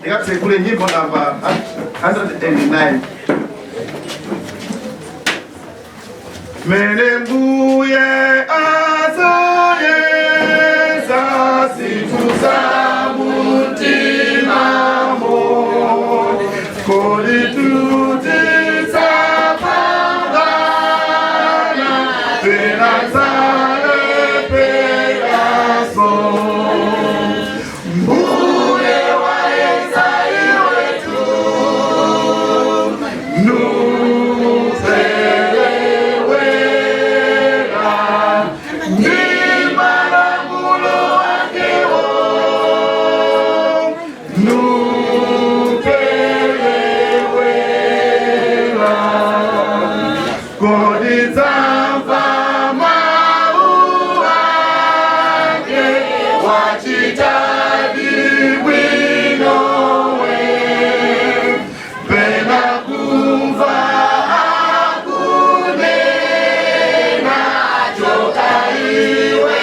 Tikatsekule nyimbo namba 109. Mene mbuye azayeza zinthu za mumtimamo, kodi tutidzapambana pena zalepheraso? Mbuye wayeza iwetu nuperewera ndi malamulo akewo, nuperewera. Kodi dzamva mau ake, wachitadi bwinowe, pena kumva akunena, choka iwe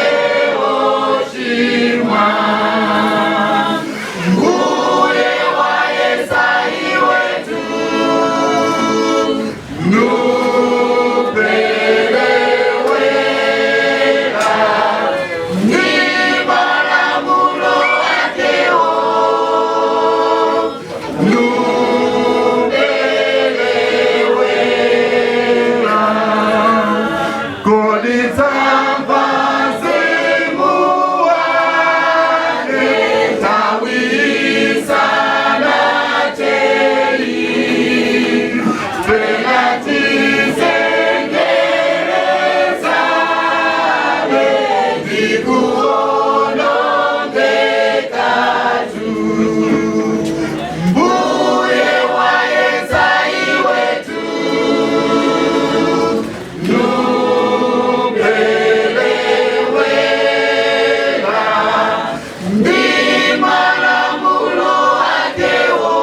wochimwa? Mbuye wayeza iwetu nuperewera ndi malamulo akewo, nuperewera. Kodi dzamva mzimu wake nthawi isanateri, pena tizengerezane ndikuonongekatu? Mbuye wayeza iwetu nuperewera ndi malamulo akewo,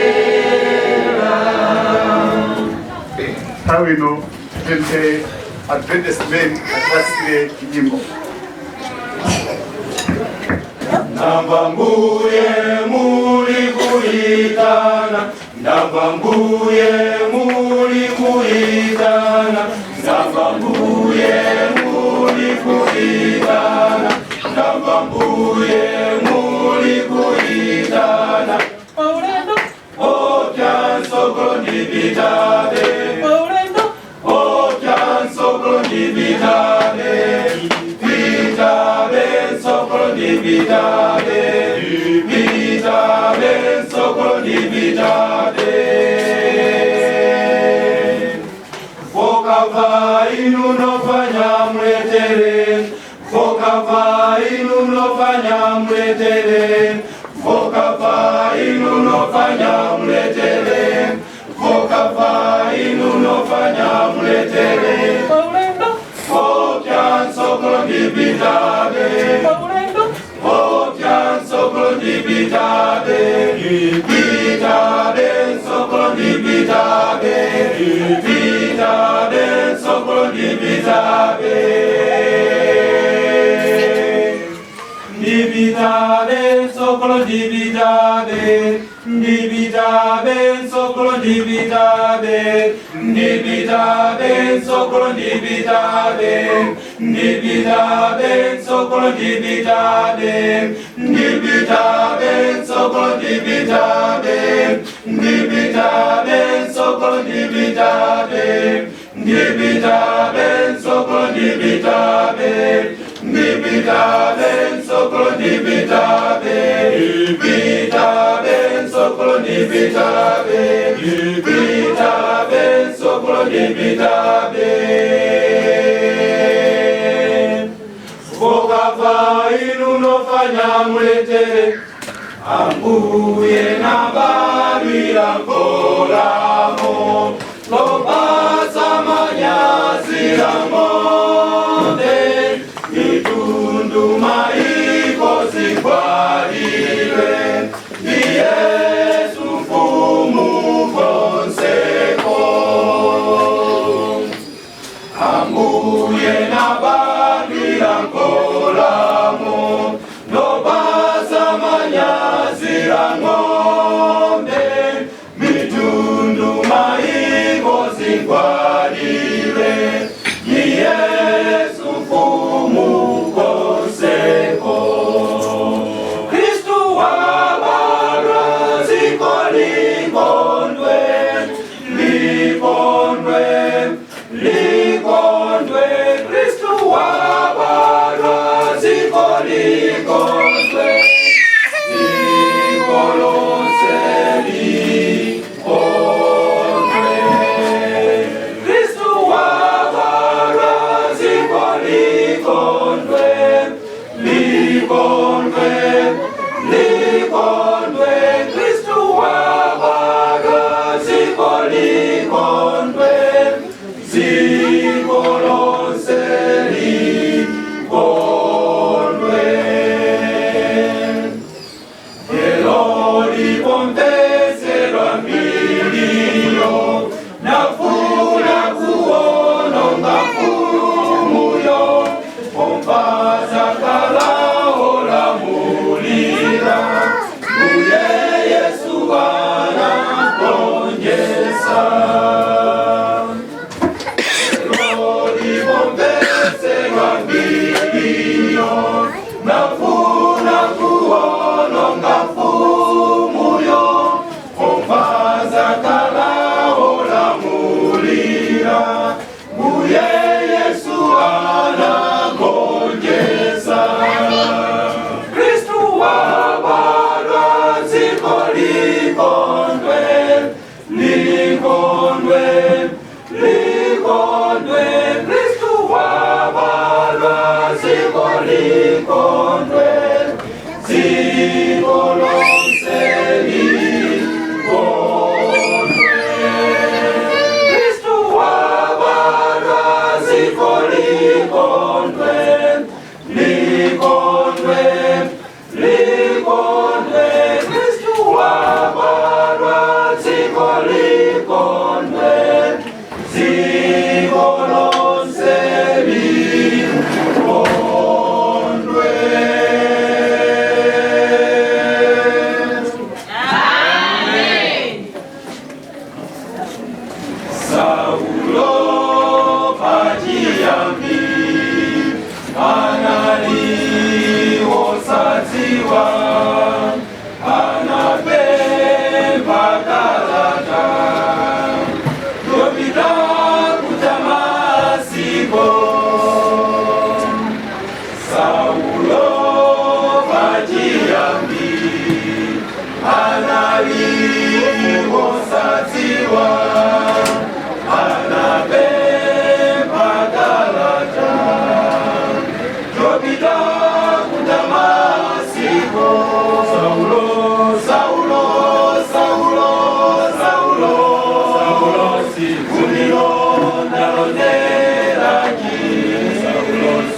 nuperewera. Nthawi ino tipemphe Adventist Men atipatsire nyimbo. Ndamva mbuye muli kuitana, ndamva mbuye muli kuitana, ndamva mbuye muli kuitana, ndamva mbuye muli kuitana. Paulendo. Opya nsogolo ndipitabe. Paulendo. Opya nsogolo ndipitabe, pitabe nsogolo ndipitabe, pitabe nsogolo ndipitabe. Vokava inu nofanya mletere, vokava inu nofanya mletere, vokava inu nofanya mletere, vokava inu nofanya mletere. Paulendo. Opya nsogolo ndipitabe. Paulendo. Opya nsogolo ndipitabe, pitabe nsogolo ndipitabe, pitabe nsogolo ndipitabe. Ndipitabe nsogolo ndipitabe, ndipitabe nsogolo ndipitabe, ndipitabe nsogolo ndipitabe, ndipitabe nsogolo ndipitabe, ndipitabe nsogolo ndipitabe, ndipitabe nsogolo ndipitabe, ndipitabe nsogolo ndipitabe, ndipitabe nsogolo ndipitabe, pitabe nsogolo ndipitabe, pitabe nsogolo ndipitabe. Vokava inu nofanya mletere, ambuye nababila nkolamo lopasa manyazira ng'ombe mitundu maiko zigwalile ndi Yesu mfumu konseko. Ambuye nababila nkolamo.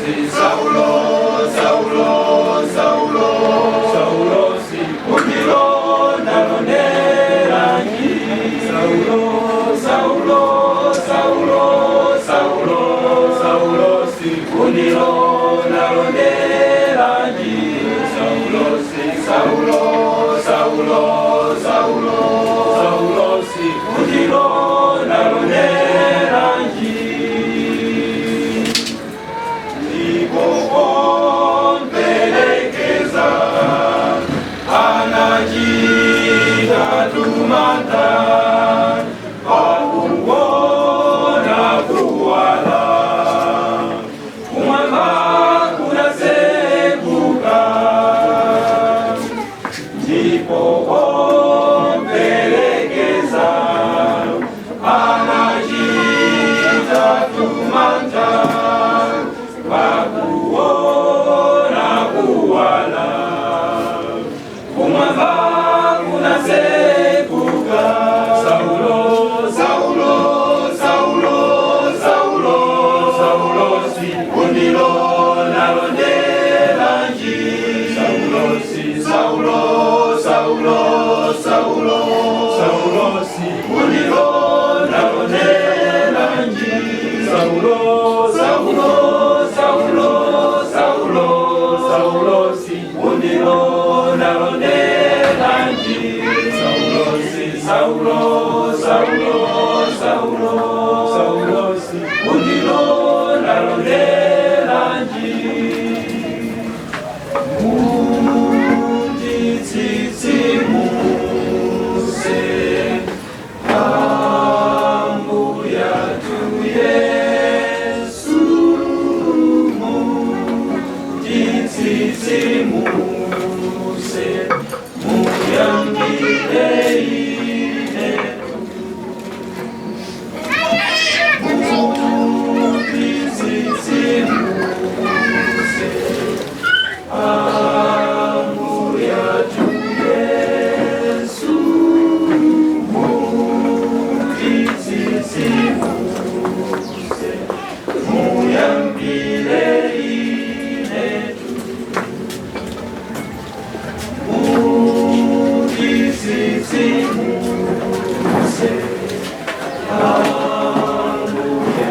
si Saulo, Saulo, Saulo, Saulo si undilonda londeranji. Saulo, Saulo, Saulo, Saulo, Saulo si undilonda londeranji. Saulo si Saulo, Saulo, Saulo, Saulo si undilonda londeranji. Ndipo pompelekeza anachita tumanta pakuona kuwala kumwamba kunasekuka. Ndipo pompelekeza anachita tumanta pakuona kuwala kumwamba kunasekuka. Saulo, Saulo, Saulo, Saulo, Saulo si undilonda londeranji. Saulo si Saulo, Saulo, Saulo, Saulo si undilonda londeranji. Saulo, Saulo, Saulo, Saulo, Saulo si undilonda londeranji. Saulo si Saulo, Saulo, Saulo, Saulo si undilonda londeranji. Munditsitsimuse Ambuye Yesu, munditsitsimuse muyambire ine. Munditsitsimuse Ambuye Yesu, munditsitsimuse muyambire ine. Munditsitsimuse Ambuye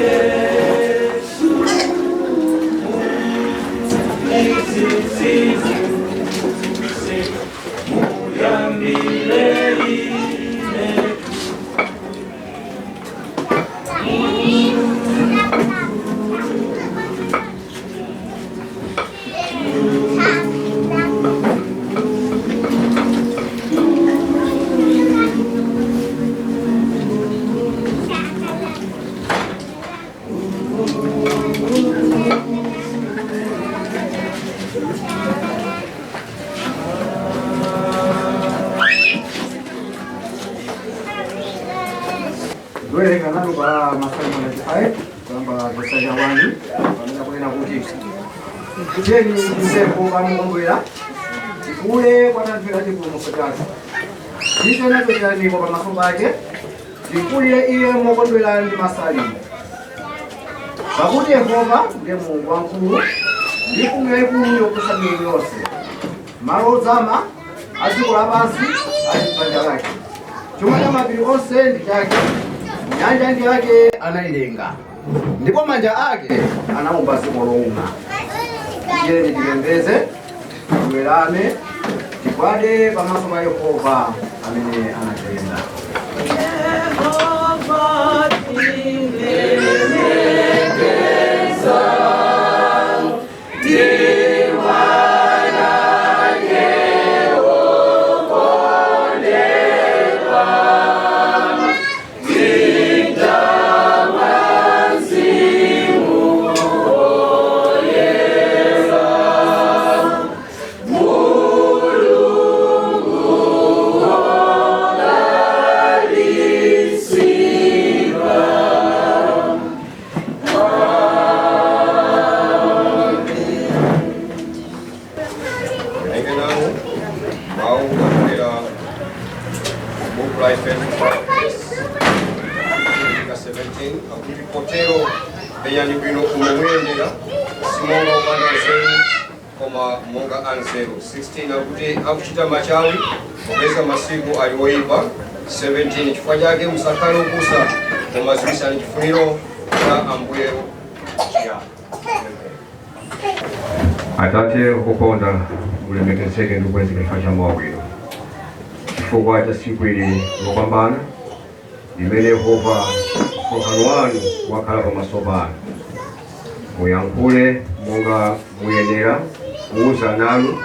Yesu, munditsitsimuse muyambire ine. Kuwerenga nalo pa Masalimo 95 kuyamba verse ya 1, pamene akunena kuti, "Tiyeni timvepo kamukondwera, tikule kwa thanthwe la chipulumutso chathu. Tite nacho chiyamiko pamaso pake, tikulire iye mokondwera ndi masalimo. Pakuti Yehova ndiye Mulungu wamkulu ndi mfumu yayikulu yoposa milungu yonse. Malo ozama a dziko lapansi ali m'dzanja lake. Chuma cha mapiri onse ndi chake, nyanja ndi yake anayilenga, ndipo manja ake anawumba dziko lowuma." Tiyeni tipembeze, tiwerame, tigwade pamaso pa Yehova amene anatilenga. Yehova tilemekeza, Muyendera simonga opanda nzeru koma monga anzeru. 16 akuti akuchita machawi, popeza masiku ali oyipa. 17 Chifukwa chake musakhale opusa, koma dziwitsani chifuniro cha Ambuye chiyani. Atate okukonda, ulemekezeke ndi kukwezeka chifukwa cha mawu abwino, chifukwa cha tsiku ili lopambana limene Yehova msonkhano wanu wakhala pamaso panu. Muyankhule monga muyenera kuwuza nanu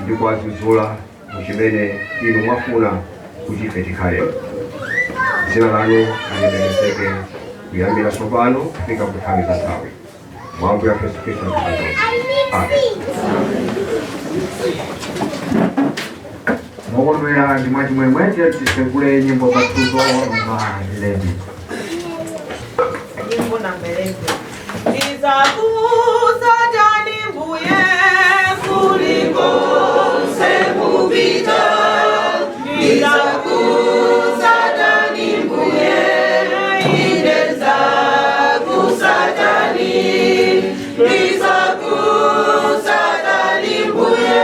ndi kuwadzudzula muchimene inu mwafuna kuti ife tikhalemo. Dzina lanu lilemekezeke kuyambira tsopano kufika ku nthawi za nthawi. Mwa Ambuye Yesu Khristu zonse, amen. Mokondwera ndi mwachimwemwe, tiye tisegule nyimbo zathuzo namba 11. Nyimbo namba 11. Ndizakutsatani Mbuye kulikonse mupita. Ndizakutsatani Mbuye, ine nzakutsatani. Ndizakutsatani Mbuye,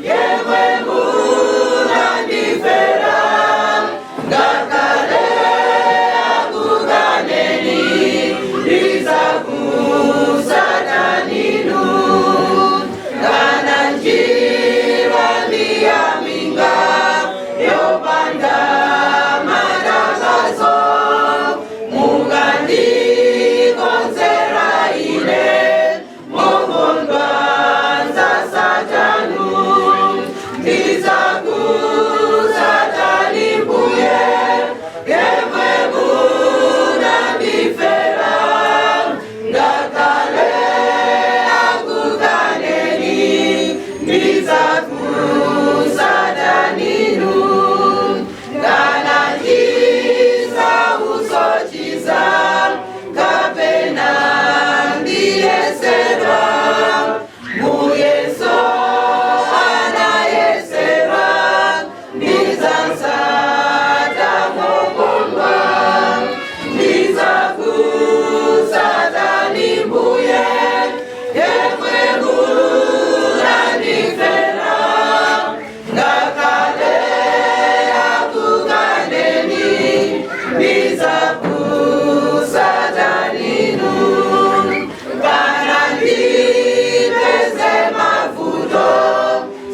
yemwe munandifera. Ngakhale akukaneni, ndizakutsatani nu. Kana njira ndiyaminga yopanda matangazo, mukandikonzera ine mokondwa nzatsatanu. Ndizakutsatani Mbuye, yemwe munandifera. Ngakhale akukaneni, ndizakutsatani nu. Kana ndisausochiza kapena ndiyesedwa, muyeso anayesedwa, ndizatsata mokondwa. Ndizakutsatani Mbuye, yemwe munandifera. Ngakhale akukaneni, ndizakutsatani nu. Kana ndipeze mavuto,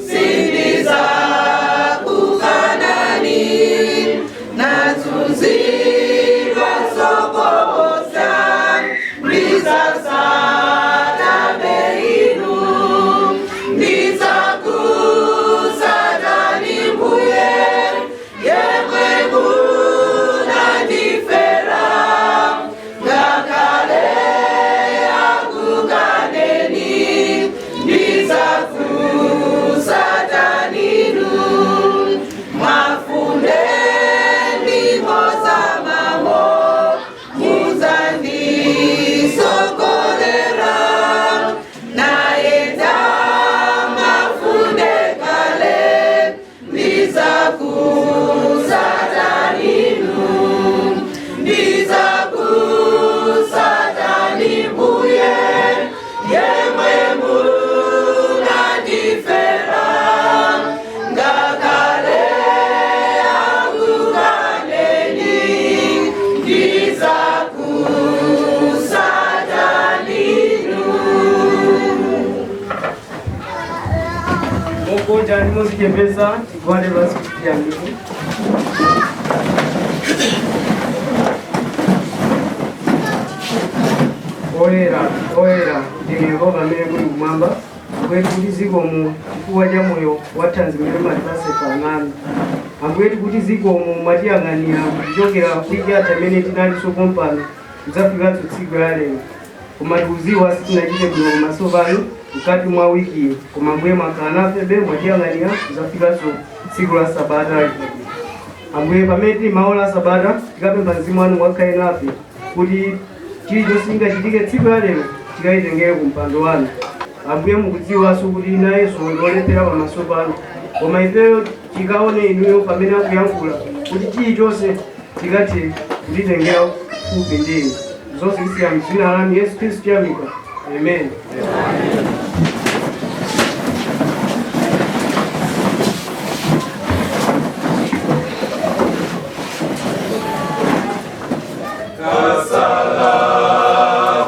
sindizakukanani. Nazunzidwa sokosa, ndizatsata inu. Ndizakutsatani Mbuye, yemwe munandifera. Ngakhale akukaneni, ndizakutsatani nu. Mafunde ndimozamamo, muzandisogolera. Nayenda mafunde kale, ndizakutsatani nu. Ndizakutsatani Mbuye, yemwe munandifera. Ngakhale akukaneni, ndizakutsatani nu. Mokonja ndi mozichepesa, tigwade pansi kuti tiyamike. Oyera, oyera ndinu Yehova amene muli kumwamba. Ambuye, tikuti zikomo chifukwa cha moyo wathanzi mmene mwatipatsa ife ana. Ambuye, tikuti zikomo, mwatiyang'anira kuchokera wiki yatha imene tinalinso pompano kudzafikanso tsiku la lero. Koma tikudziwa sitinachite bwino pamaso panu mkati mwa wikiyo, koma Ambuye mwakhala nafebe, mwatiyang'anira kudzafikanso tsiku la sabata. Ambuye, pamene tili maola a sabata, tikapempha mzimu wanu wakhale nafe kuti chilichonse chingachitike tsiku la lero tikayitengere ku mpando wanu. Ambuye, mukudziwanso kuti nayenso ndiolephera pamaso panu, koma ifeyo tikaone inuyo pamene akuyankhula kuti chilichonse tikathe kutitengera kufupi ndi inu. Zonse tisiya mdzina lanu Yesu Khristu tiyamika. Amen. Kasala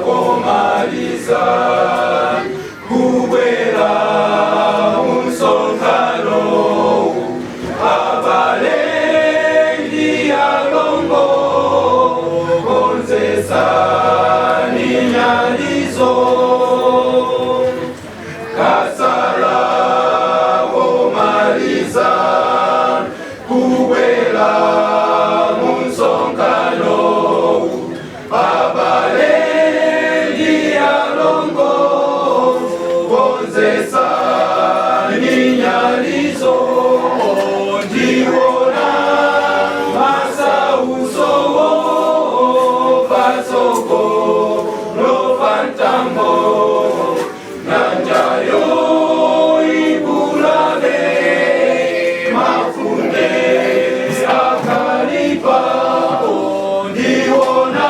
komaliza kubwera musonkhano abale ndi alongo konzesani nyalizo kasala komaliza kubwera musonkhano abale ndi alongo konzesani nyalizo ndiwona masausowo pasoko lopantambo nanjayo ibulale mafunde akalipa ndiwona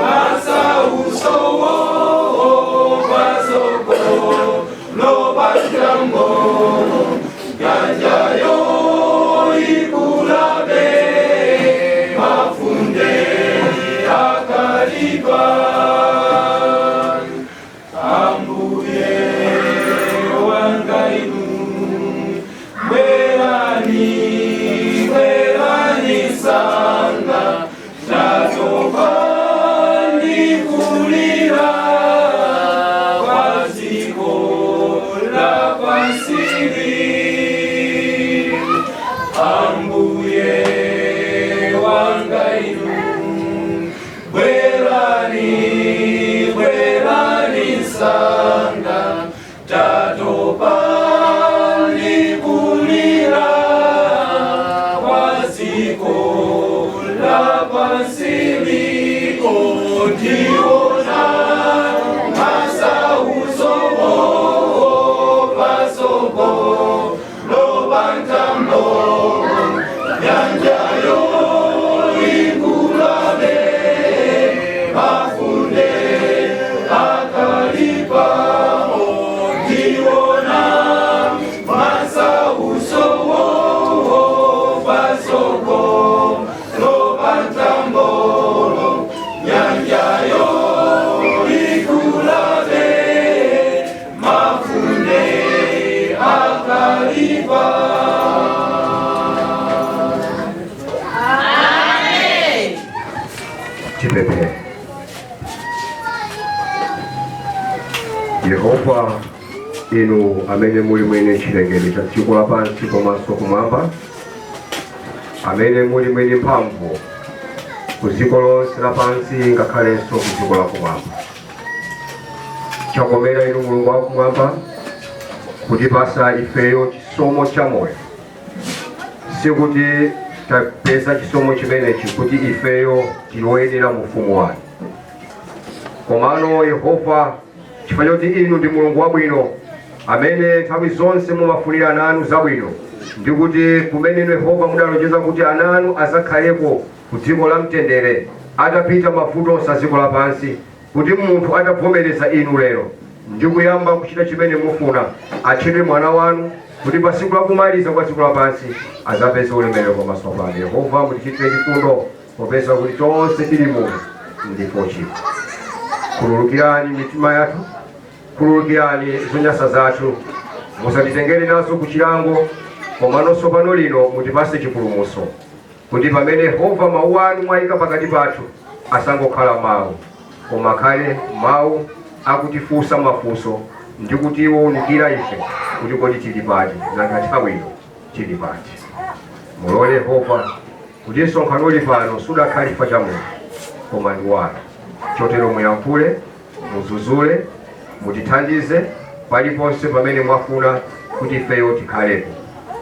masausowo pasoko lopantambo yanjayo ikulabe mafunde akalipa ambuye wangainu bwerani bwerani sanga tatopa ndikulira paziko la pansili ambuye wangainu bwerani bwerani sanga tatopa ndikulira paziko la pansili ondiona masauzo pasoko lobantambo nyanjayo ikulale mafunde akalipa ondiona masauso pasoko lobantambo nyanjayo ikulale mafunde akalipa. Tipemphere. Yehova, inu amene muli mwene chilengedwe cha dziko lapansi komanso kumwamba, amene muli mwene mphamvu ku dziko lonse lapansi ngakhalenso ku dziko lakumwamba, chakomera inu Mulungu wakumwamba kutipasa ifeyo chisomo cha moyo. Sikuti tapeza chisomo chimenechi kuti ifeyo tiloyenera mu ufumu wanu, komano Yehova, chifukwa choti inu ndi Mulungu wabwino amene nthawi zonse mumafunira ana anu zabwino, ndi kuti kumene inu Yehova mudalonjeza kuti ana anu azakhaleko ku dziko la mtendere atapita mavuto onse a dziko lapansi, kuti munthu atavomereza inu lero ndi kuyamba kuchita chimene mufuna, atchedwe mwana wanu, kuti pa tsiku lakumaliza kwa dziko lapansi azapeze ulemerero pamaso panu. Yehova, mutichitire chifundo, popeza kuti tonse tili muno ndife ochimwa. Khululukirani mitima yathu, khululukirani zonyansa zathu, musatitengere nazo ku chilango, komanso pano lino mutipase chipulumutso, kuti pamene Yehova mawu anu mwayika pakati pathu asangokhala mawu, koma akhale mawu akutifunsa mafunso ndi kutiwunikira ife kuti kodi tili pati, nanga nthawi ino tili pati. Mulole Yehova kuti msonkhano uli pano sudakhale chifukwa cha munthu, koma ndi wanu. Chotero muyankhule, mudzudzule, mutithandize paliponse pamene mwafuna kuti ifeyo tikhalepo.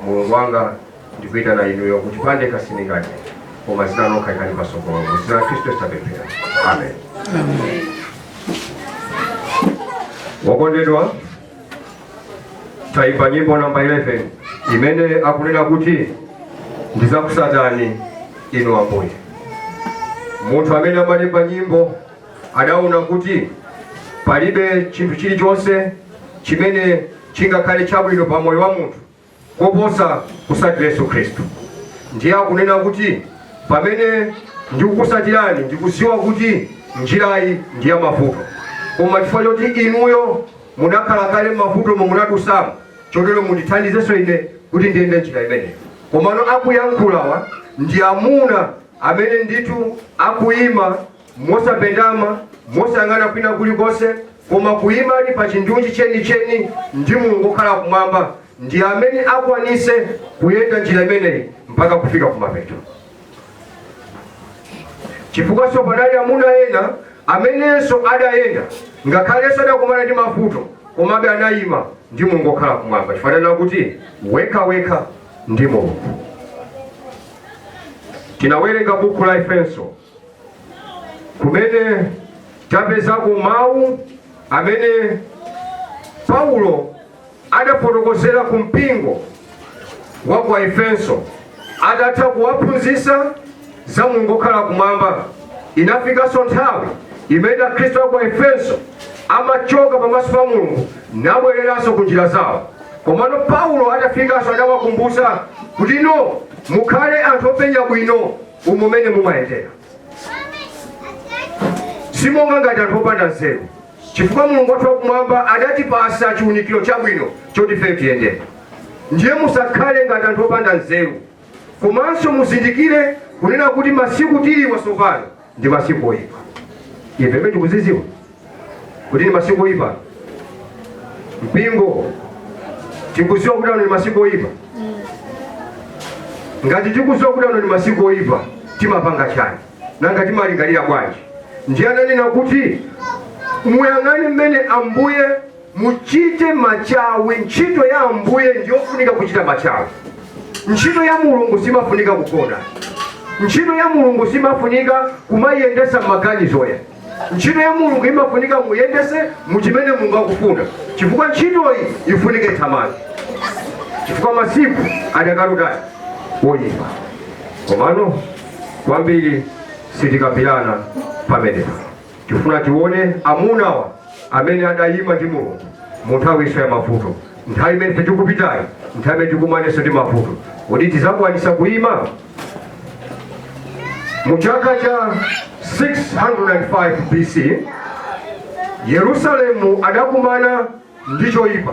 Mulungu wanga, ndikuyitana inuyo kuti pandekha sindingathe, koma dzina lokha likhale patsogolo. Mu dzina la Khristu tapemphera, amen. Wokondedwa, tayimba nyimbo namba 11 imene akunena kuti ndizakusatani inu Ambuye. Munthu amene amalemba nyimbo Adaona kuti palibe chinthu chilichonse chimene chingakhale chabwino pa moyo wa munthu koposa kusatira Yesu Khristu. Ndiye akunena kuti pamene ndikukusatirani, ndikuziwa kuti njirayi ndi ya mavuto, koma chifukwa choti inuyo munakhala kale m'mavuto munadusamo, chotero mundithandizenso ine kuti ndiyende njira imeneyo. Komano akuyankhulawa ndi amuna amene ndithu akuyima mosapendama, mosayang'ana kwina kulikonse, koma kuyimadi pa chindunji chenicheni ndi Mulungu okhala kumwamba, ndi amene akwanise kuyenda njira imeneyi mpaka kufika kumapeto. Chifukwanso panali amuna ena amenenso adayenda, ngakhalenso adakumana ndi mavuto, komabe anayima ndi Mulungu okhala kumwamba, chifukwa kuti wekha wekha ndi Mulungu. Tinawerenga buku la Efeso kumene tapezako mawu amene Paulo adafotokozera ku mpingo wa ku Efeso atatha kuwaphunzitsa za Mulungu okhala kumwamba. Inafikanso nthawi imene Akhristu a ku Efeso amachoka pamaso pa Mulungu nabwereranso ku njira zawo. Komano Paulo atafikanso adawakumbutsa kuti no, mukhale anthu openya bwino umo mene mumayendera, simonga ngati anthu opanda nzeru, chifukwa Mulungu wathu wakumwamba adatipasa chiwunikiro chabwino choti ife tiyendere. Ndiye musakhale ngati anthu opanda nzeru, komanso muzindikire kunena kuti masiku tiliwa tsopano ndi masiku oyipa. Ife tikuziziwa kuti ndi masiku oyipa. Mpingo, tikuziwa kuti ano ndi masiku oyipa. Ngati tikuziwa kuti ano ndi masiku oyipa, timapanga chani? Nanga timalingalira bwanji? Ndiye ananena kuti muyang'ane mmene Ambuye, muchite machawi. Ntchito ya Ambuye ndiyofunika kuchita machawi. Ntchito ya Mulungu simafunika kugona. Ntchito ya Mulungu simafunika kumayendesa m'maganizo ya. Ntchito ya Mulungu imafunika muyendese muchimene Mulungu akufuna, chifukwa ntchitoyi ifunike thamanga, chifukwa masiku adakalutali woyipa. Komano kwambiri sitikambirana pamenepa. Tifuna tione amunawa amene adayima ndi Mulungu mu nthawi ya mavuto. Nthawi imene ife tikupitayi, nthawi imene tikumanenso ndi mavuto, kodi tizakwanisa kuyima? Mu chaka cha 605 BC, Yerusalemu adakumana ndi choyipa,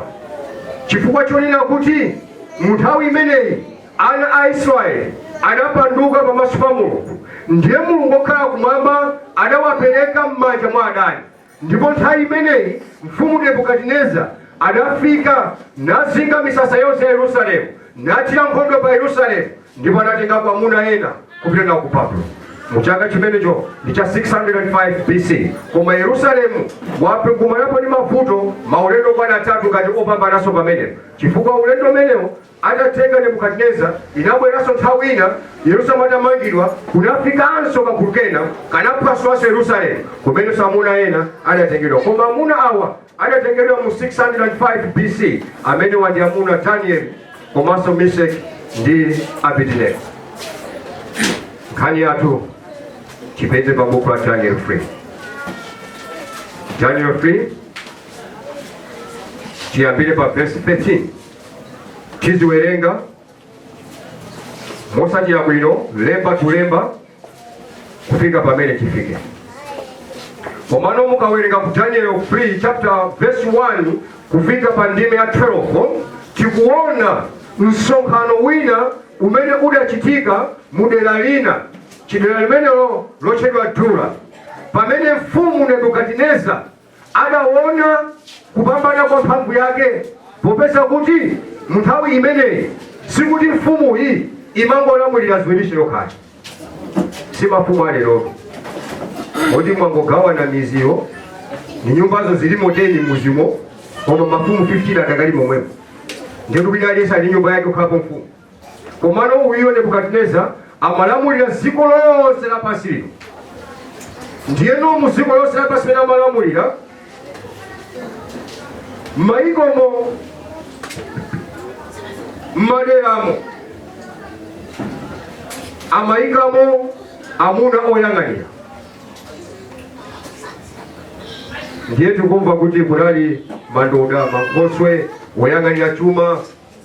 chifukwa chonena kuti mu nthawi imeneyi ana a Israeli adapanduka pamaso pa Mulungu. Ndiye Mulungu okhala kumwamba adawapereka m'manja mwa adani. Ndipo nthawi imeneyi mfumu Nebukadineza adafika nazinga misasa yonse ya Yerusalemu, nathira nkhondo pa Yerusalemu, ndipo anatengako amuna ena kupita nawo ku Babuloni. Mu chaka chimenecho ndi cha 605 BC. Koma Yerusalemu wakumanapo ndi mavuto maulendo okwana atatu ngati opambananso pamenepo, chifukwa ulendo umenewo atatenga Nebukadineza, inabweranso nthawi ina Yerusalemu atamangidwa, kunafikanso kagulu kena kanaphwasulaso Yerusalemu, kumenenso amuna ena adatengedwa. Koma amuna awa adatengedwa mu 605 BC, amene wandi amuna Daniel komanso Meshaki ndi Abednego. Nkhani yathu tipeze pa buku la Daniel 3. Daniel 3, tiyambire pa verse 13. Tiziwerenga mosatira bwino, lemba tulemba, kufika pamene tifike. Komano mukawerenga ku Daniel 3 chapter verse 1 kufika pa ndime ya 12, tikuona msonkhano wina umene udachitika mu dera lina, chidera limenelo lotchedwa Dura, pamene mfumu Nebukadineza adaona kupambana kwa mphamvu yake, popeza kuti mu nthawi imeneyi sikuti mfumuyi imangolamulira ziwiriso yokhayi, si mafumu alero oti mwangogawana miziyo ni nyumbazo zilimo 10 muzimo, koma mafumu 15 adakali momwemo. Ndiye kuti aliyense ali nyumba yake kukhalapo mfumu. Komano uyo Nebukadineza amalamulira dziko lonse lapansi lino. Ndiyeno mu dziko lonse lapansi limene amalamulira, m'mayikomo, m'maderamo, amayikamo amuna oyang'anira. Ndiye tikumva kuti kunali mandoda, mankhoswe, woyang'anira chuma,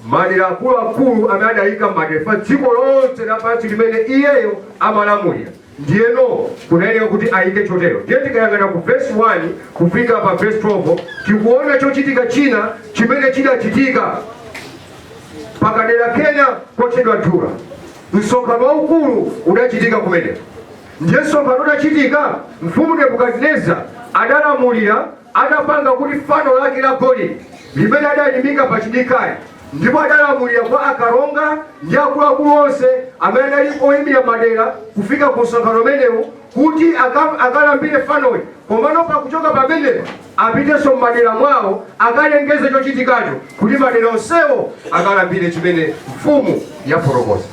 madera akuluakulu amene adayika madera dziko lonse lapansi limene iyeyo amalamulira. Ndiyeno kunayenera kuti ayike chotero. Ndiye tikayang'ana ku verse 1 kufika pa verse 12, tikuona chochitika china chimene chidachitika pakadera kena kotchedwa Dura. Msonkhano waukulu udachitika kumeneko. Ndiye msonkhano udachitika, mfumu Nebukadineza adalamulira, adapanga kuti fano lake la golide limene adalimika pa chidikali, ndipo adalamulira kwa akalonga ndi akuluakulu onse amene anali oyimira madera kufika ku msonkhano umenewu kuti akalambire fanoyi. Komano pakuchoka pamenepo apitenso m'madera mwawo akalengeze chochitikacho kuti madera onsewo akalambire chimene mfumu yafotokoza.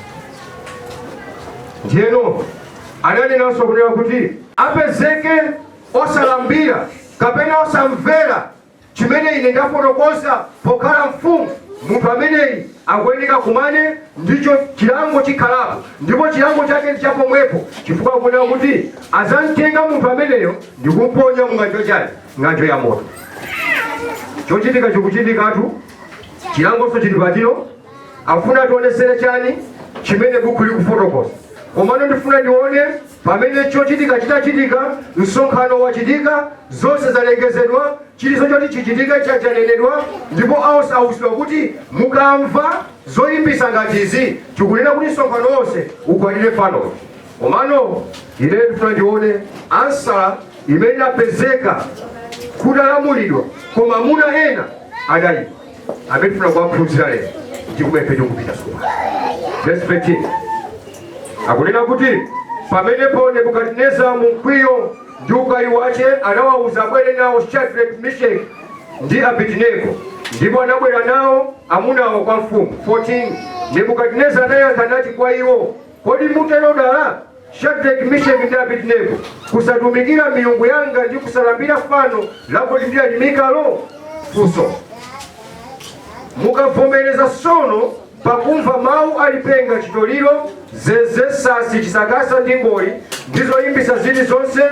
Ndiyeno ananenanso kunena kuti apezeke osalambira kapena osamvera chimene ine ndafotokoza pokhala mfumu, munthu ameneyi akuyeneka kumane ndicho chilango chikhalapo, ndipo chilango chake ndi chapomwepo, chifukwa akunena kuti azamtenga munthu ameneyo ndikumponya mu ng'anjo chani, ng'anjo ya moto. Chochitika chikuchitikatu, chilangonso chili patino. Afuna tionesere chani chimene buku likufotokoza? Komano ndifuna ndione pamene chochitika chitachitika, msonkhano wachitika, zonse zalengezedwa, chilichonse choti chichitika chanenedwa, ndipo onse awuzidwa kuti mukamva zoyimbisa ngati izi, tikunena kuti msonkhano wonse ugwadire fanoyo. Komano ine ndifuna ndione answer imene inapezeka kutalamulidwa, koma amuna ena adayima amene tifuna kuwaphunzira lero ndi kumene tikupita tsopano. Verse 13 akunena kuti pamenepo Nebukadineza mu mkwiyo ndi ukali wace anawawuza abwere nawo Shadrach, Meshach ndi Abednego, ndipo anabwera nawo amunawo kwa mfumu. 14 Nebukadineza anayankha nati kwa iwo, "Kodi mutero dala, Shadrach, Meshach ndi Abednego, kusatumikira milungu yanga ndi kusalambira fano lakuti ndilalimikalo? Funso. Mukavomereza sono pakumva mawu alipenga, chitoliro, zeze, sasi, chisakasa ndi ngoli ndi zoyimbisa zilizonse,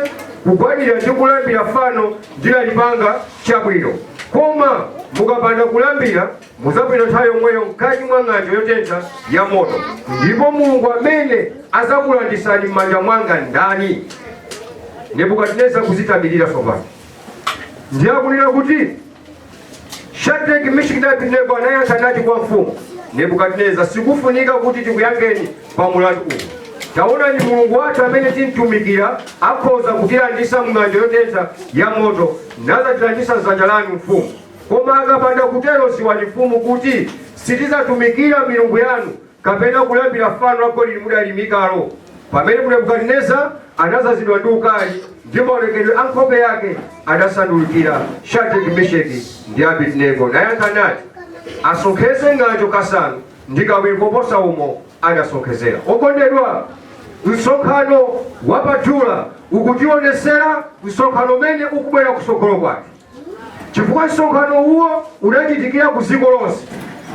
kugwadira ndi kulambira fano ndilalipanga, chabwino. Koma mukapanda kulambira, muzapita nthawi yomweyo mkati mwa ng'anjo yotentha ya moto. Ndipo Mulungu amene azakulandisani m'manja mwanga ndani?" Nebukadineza kuzitamirira tsopano. Ndiye akunena kuti Shadrach, Meshach ndi Abednego anayankha nati kwa mfumu Nebukadineza, "Sikufunika kuti tikuyankheni pa mulandu uwu. Taonani, Mulungu wathu amene timtumikira akhoza kutilandisa mng'anjo yotentha ya moto, nazatilandisa mdzanja lanu, mfumu. Koma akapanda kutero, ziwani, mfumu, kuti sitizatumikira milungu yanu kapena kulambira fano la golide mudalimikalo." Pamene Nebukadineza anazazidwa ndi ukali, ndi maonekedwe a nkhope yake adasandulikira Shadrach, Meshach ndi Abednego, nayankha nati, "Asonkheze ng'anjo kasanu ndi kawiri koposa umo adasonkhezera." Okondedwa, msonkhano wapadula ukutionesera msonkhano umene ukubwera kusogolo kwake, chifukwa msonkhano uwo unachitikira ku dziko lonse,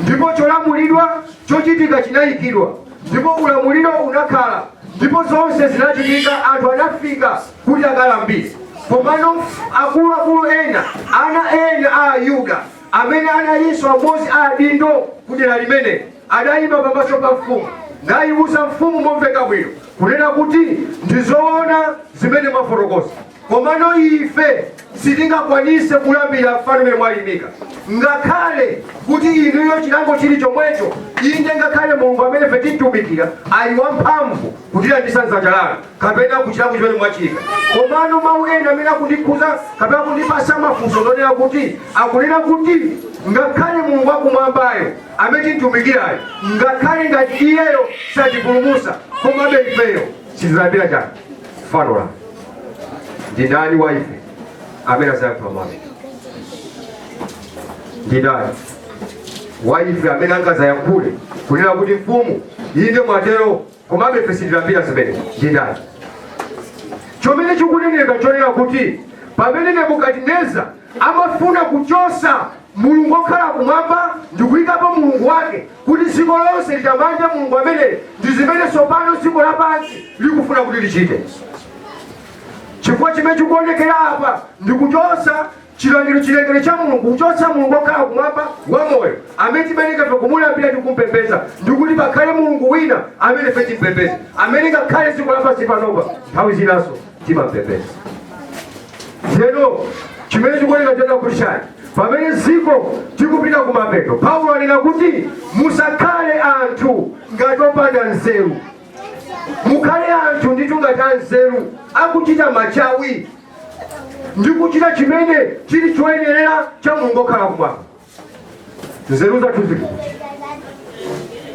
ndipo cholamulidwa chochitika chinayikidwa, ndipo ulamuliro unakhala, ndipo zonse zinachitika. Anthu anafika kuti akalambire. Komano akuluakulu ena, ana ena a Ayuda amene analinso amodzi a adindo kudera limene, adayima pamaso pa mfumu nayiwuza mfumu momveka bwino kunena kuti ndizoona zimene mwafotokoza, komano ife sitingakwanise kulambira fano limene mwalimika, ngakhale kuti inuyo chilango chili chomwecho. Inde, ngakhale Mulungu amene ife timtumikira ali wamphamvu kutilandisa mdzanja lanu kapena kuchilango chimene mwachika, komano mawu ena amene akundikhuza kapena kundipasa mafunso ndonena kuti akunena kuti ngakhale Mulungu wakumwambayo amene timtumikirayo, ngakhale ngati iyeyo satipulumusa, komabe ifeyo sitizalambira chani, fano lanu. Ndi ndani wa ife amene azayankhula mawu? Ndi ndani wa ife amene angazayankhule kunena kuti, "Mfumu, inde mwatero, komabe ife sitilambira zimene"? Ndi ndani? Chomene chikuneneka chonena kuti pamene Nebukadineza amafuna kuchosa Mulungu okhala kumwamba ndikuyikapo mulungu wake kuti dziko lonse litamande mulungu ameneyo, ndi zimene tsopano dziko lapansi likufuna kuti lichite. Chifukwa chimene chikuonekera apa ndi kuchotsa chilengedwe, chilengedwe cha Mulungu, kuchotsa Mulungu okhala kumwamba wamoyo amene timayenera ife kumulambira ndi kumpembedza, ndikuti pakhale mulungu wina amene ife timpembedze, amene ngakhale dziko lapansi panopa nthawi zinaso timampembedza. Ndiyeno chimene chikuoneka chada kuti chani? Pamene dziko tikupita kumapeto, Paulo anena kuti musakhale anthu ngati opanda nzeru, mukhale anthu ndithu ngati anzeru, akuchita machawi ndi kuchita chimene chili choyenerera cha Mulungu okhala kumwamba. Nzeru zathu zili kuti?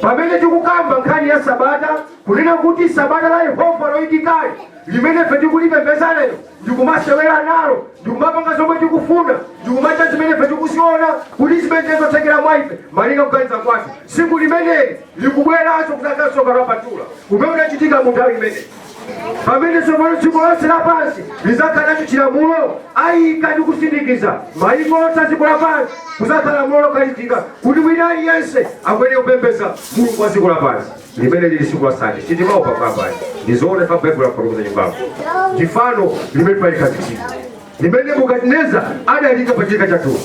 Pamene tikukamba nkhani ya sabata, kunena kuti sabata la Yehova loyikikali limene ife tikulipembeza lero, ndikumasewera nalo, ndikumapanga zomwe tikufuna, ndikumachita zimene ife tikuziona kuti zimene zothekera mwa ife malinga kuganiza kwathu, tsiku limeneli likubweranso kuzakhala msonkhano wapatula umene unachitika mu nthawi imeneyi, pamene tsopano dziko lonse lapansi lizakhala nacho chilamulo ayika ndi kusindikiza mayiko onse a dziko lapansi. Kuzakhala lamulo lokhazikika kuti wina aliyense akuyenera kupembedza mulungu wa dziko lapansi limene lili tsiku la Sande. Sitimaopa kwambiri, ndizoona fa Baibulo lafotokoza nyumbamo ndi fano limene palikhazikika limene Nebukadineza adalika pa chidikha cha Turo.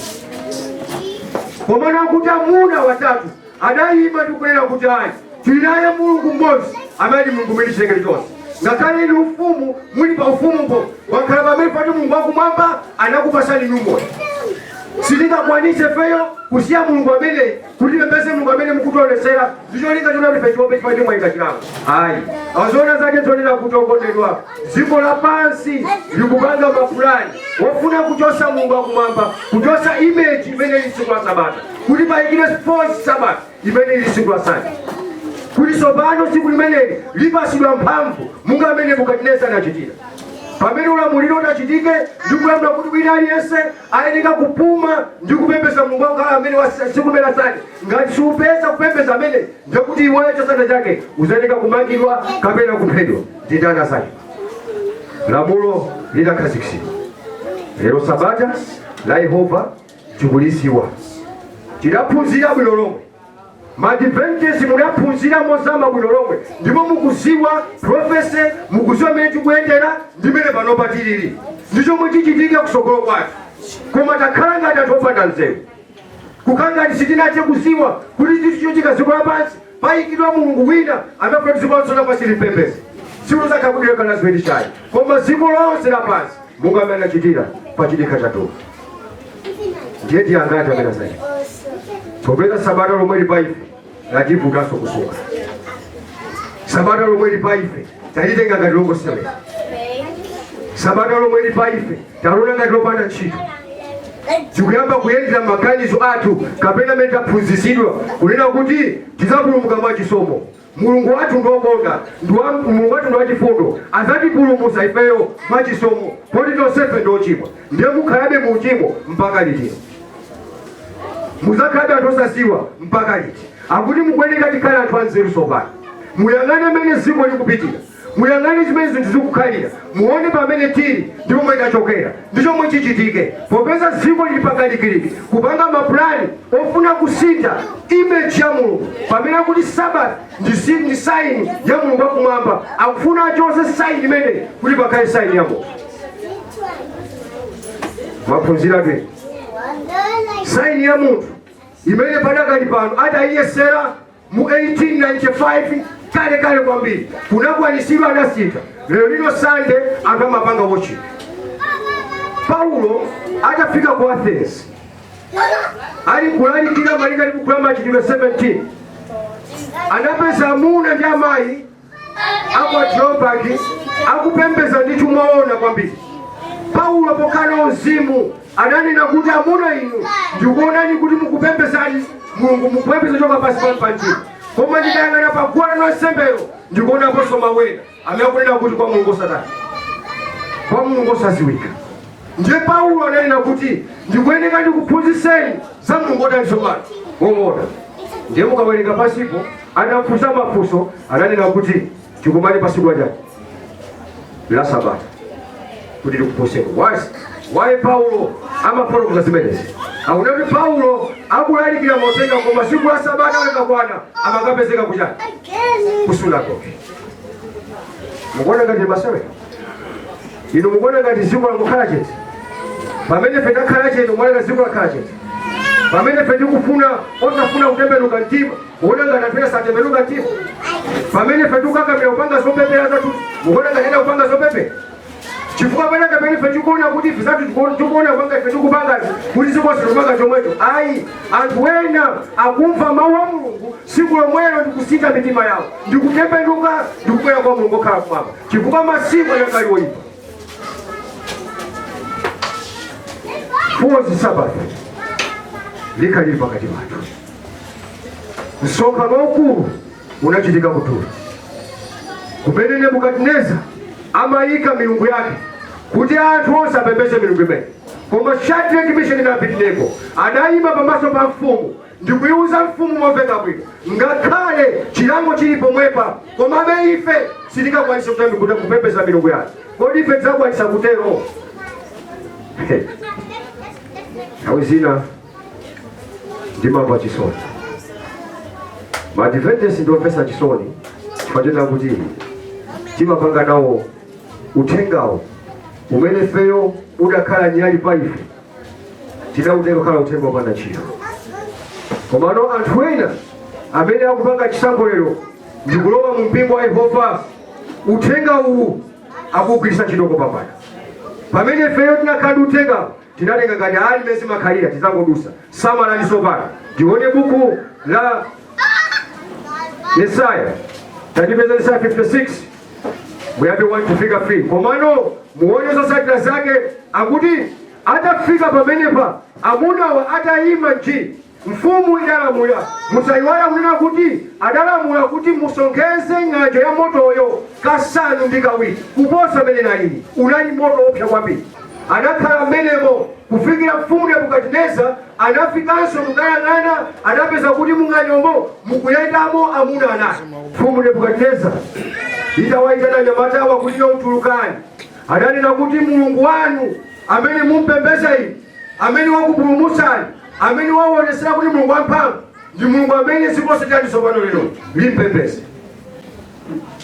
Komano akuti amuna watatu adayima ndi kunena kuti ayi, tili naye Mulungu mmodzi amene ali Mulungu mwini chilengedwe chonse. Ngakhale inu ufumu muli pa ufumupo wakhala pamene pati Mulungu wakumwamba anakupasani inu moyo, sitingakwanise ifeyo kusiya Mulungu ameneyi kuti pembeze Mulungu amene mukutionesera ndicholinga chona kuti ife tiope chifukwa chimwayika chilango. Ayi, azoona zake zonena kuti okondedwa, dziko lapansi likupanga mapulani wofuna kuchosa Mulungu wakumwamba, kuchosa image imene ili tsiku la sabata, kuti payikidwe false Sabbath imene ili tsiku la Sande, kuti tsopano tsiku limeneli lipasidwa mphamvu munga amene Nebukadineza anachitira pamene ulamuliro utachitike ndi kulamula kuti wina aliyense ayenera kupuma ndi kupembedza Mulungu wakukhala amene wa tsiku limene la Sande. Ngati siupeza kupembedza amene, ndekuti iweyo chosanda chake uzayenera kumangidwa kapena kuphedwa. Ndi ndani asake lamulo litakhazikitsidwa? Lero sabata la Yehova tikuliziwa, tidaphunzira bwino lomwe. Maadventist mudaphunzira mozama bwino lomwe, ndipo mukuziwa prophecy, mukuziwa mmene tikuyendera ndi mmene panopa tilili ndi chomwe chichitike kusogolo kwathu. Koma takhala ngati anthu opanda nzeru, kukhala ngati sitinathe kuziwa kuti chinthu chochitika dziko lapansi payikidwa mulungu wina amene kuti dziko lonse lapansi limpembeze. Tsiku zakhala kuti lekana ziwiri chayi, koma dziko lonse lapansi munga amene anachitira pa chidikha cha Turo. Ndiye tiyangati amene azayi popeza sabata lomwe li pa ife lativutanso kusunga sabata lomwe li pa ife talitenga ngati longosewera. Sabata lomwe li pa ife talona ngati lopanda ntchito. Tikuyamba kuyendera maganizo athu kapena amene taphunzitsidwa kunena kuti tidzapulumuka mwachisomo. Mulungu wathu ndi wokonda, Mulungu wathu ndi wachifundo, adzatipulumutsa ifeyo mwachisomo poti tonsefe ndi ochimwa. Ndiye mukhalabe mu uchimo mpaka liti? Muzakhalabe anthu osaziwa mpaka liti? Akuti mukuyeneka tikhale anthu anzeru tsopano. Muyang'ane mmene dziko likupitira, muyang'ane zimene zinthu zikukhalira, muone pamene tili ndi pomwe tachokera ndi chomwe chichitike, popeza dziko lili pakalikiliki kupanga mapulani ofuna kusintha image ya Mulungu. Pamene akuti Sabbath ndi sign ya Mulungu wakumwamba, akufuna achose sign imeneyi kuti pakhale sign ya Mulungu. Mwaphunzira tu sign ya munthu imene padakali pano atayiyesera mu 1895, kale kale kwambiri, kunakwanisidwa, anasintha. Lero lino Sande anthu amapanga worship. Paulo atafika ku Athens ali kulalikira malinga ndi buku la Machitidwe 17, anapeza amuna ndi amayi aku Areopagi akupembeza ndi chumaona kwambiri. Paulo pokhala uzimu ananena kuti, amuna inu, ndikuonani kuti mukupembezani Mulungu, mukupembeza choka pansi panu pa mtima, koma ndikayang'ana pa guwa lanu lansembelo ndikuonaponso mawena amene akunena kuti kwa Mulungu osatani, kwa Mulungu osaziwika. Ndiye Paulo ananena kuti ndikuyeneka ndikuphunzitseni za Mulungu otani tsopano? Woona. Ndiye mukawerenga pasipo, anafunsa mafunso, ananena kuti tikumane pasiku lachani? La sabata, kuti tikuphunzitseni. Why Paulo amafotokoza zimenezi? Akuti kuti Paulo akulalikira motenga, koma siku la sabata likakwana amakapezeka kuchani? Ku sunagoge. Mukuona ngati masewera? Inu mukuona ngati dziko langokhala chete? Pamene ife takhala chete, mukuona ngati dziko lakhala chete? Pamene ife tikufuna osafuna kutembenuka mtima, mukuona ngati anthu ena satembenuka mtima? Pamene ife tikukakamira kupanga zopepera zathu, mukuona ngati ena kupanga zopepera? Chifukwa panaka pamene ife tikuona kuti ife zathu tikuona kupanga ife tikupangazi kuti dziko silikupanga chomwecho, ayi, anthu ena akumva mawu a Mulungu tsiku lomwelo ndikusintha mitima yawo ndikutembenuka ndikubwera kwa Mulungu okhala kumwamba, chifukwa masiku anakali oyipa. Fourth Sabbath likhalili pakati pathu. Msonkhano waukulu unachitika ku Turo, kumene Nebukadineza amayika milungu yake kuti anthu onse apembedze milungu imene. Koma Shadrach, Meshaki ndi Abednego adayima pamaso pa mfumu ndikuyiuza mfumu momveka bwino, ngakhale chilango chili pomwepa, komabe ife sitingakwanise kuti kupembedza milungu yake. Kodi ife tidzakwanisa kutero? Nthawi zina ndimamva chisoni. Maadventist ndiomvetsa chisoni chifukwa chonena kuti timapanga nawo uthengawo umene ifeyo udakhala nyali pa ife, tinautenga kukhala uthenga wopanda ntchito. Komano anthu ena amene akupanga chisankho lero ndikulowa mu mpingo wa Yehova, uthenga uwu akuugwiritsa ntchito kopambana. Pamene ifeyo tinakhala ndi uthenga, tinatenga ngati ali mezi makhalira tizangodusa. Samalani tsopano, tione buku la Yesaya, tandipeza Yesaya 56 muyambe 1 kufika 3, komano muone zotsatira zake. Akuti atafika pamenepa, amunawa atayima nji, mfumu idalamula. Musayiwala kunena kuti adalamula kuti musonkheze ng'anjo ya motoyo kasanu ndi kawiri kuposa mmene inalili. Unali moto wopsa kwambiri. Anakhala mmenemo kufikira mfumu Nebukadineza anafikanso kukayang'ana, adapeza kuti mung'anjomo mukuyendamo amuna anayi. Mfumu Nebukadineza itawayitana anyamatawa kuti yotulukani, adanena kuti Mulungu wanu amene mumpembeza inu, amene wakupulumutsani, amene waonetsera kuti Mulungu wamphamvu, ndi Mulungu amene dziko lonse tiyani tsopano lero limpembeze.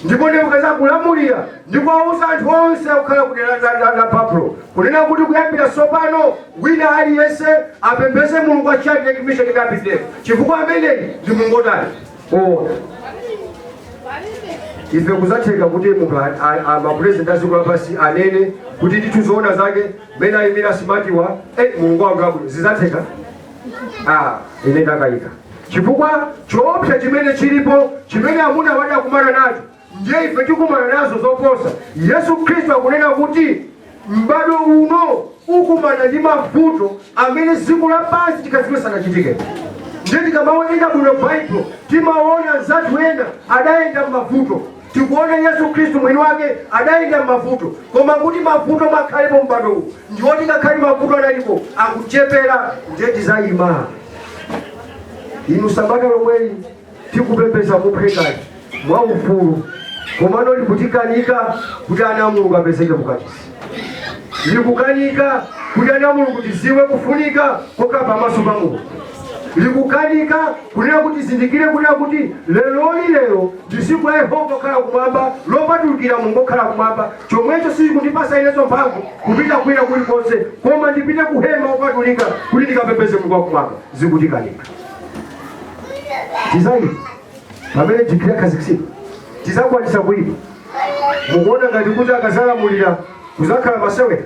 Ndipo Nebukadineza kulamulira ndi kuwauza anthu onse akukhala ku dera la Babulo kunena kuti kuyambira tsopano wina aliyense apembeze Mulungu wa Shadrach, Meshach ndi Abednego, chifukwa ameneyi ndi Mulungu otani oona. Ife kuzatheka kuti munthu mapurezidenti a dziko lapansi anene kuti ndithu zoona zake mmene ayimira simatiwa Mulungu wanga wabwino, zizatheka? Ine ndakayika, chifukwa choopsa chimene chilipo chimene amuna wadakumana nacho ndiye ife tikumana nazo zoposa. Yesu Khristu akunena kuti m'bado uno ukumana ndi mavuto amene dziko lapansi chikazime sanachitike. Ndiye tikamawerenga bwino Baibulo timaona anzathu ena adayenda m'mavuto, tikuona Yesu Khristu mwini wake adayenda m'mavuto, koma kuti mavuto makhalepo m'bado uwu ndiwoti ngakhale mavuto analipo akuchepera. Ndiye tizayima inu sabata lomweli tikupembeza mophwekali mwaufulu, komano likutikanika kuti ana a Mulungu apezeke mukachisi, likukanika kuti ana a Mulungu tiziwe kufunika kokhala pamaso pa Mulungu, likukanika kunena kuti zindikire kunena kuti leroli lero ndi tsiku la Yehova okhala kumwamba, lopatulikira Mulungu okhala kumwamba. Chomwecho sichikundipasa inenso mphamvu kupita kwina kulikonse, koma ndipite ku hema wopatulika kuti ndikapembeze Mulungu wakumwamba. Zikutikanika. Tizayima pamene digiri yakhazikitsidwa, tizakwanisa kuyima. Mukuona ngati kuti akazalamulira kuzakhala masewera,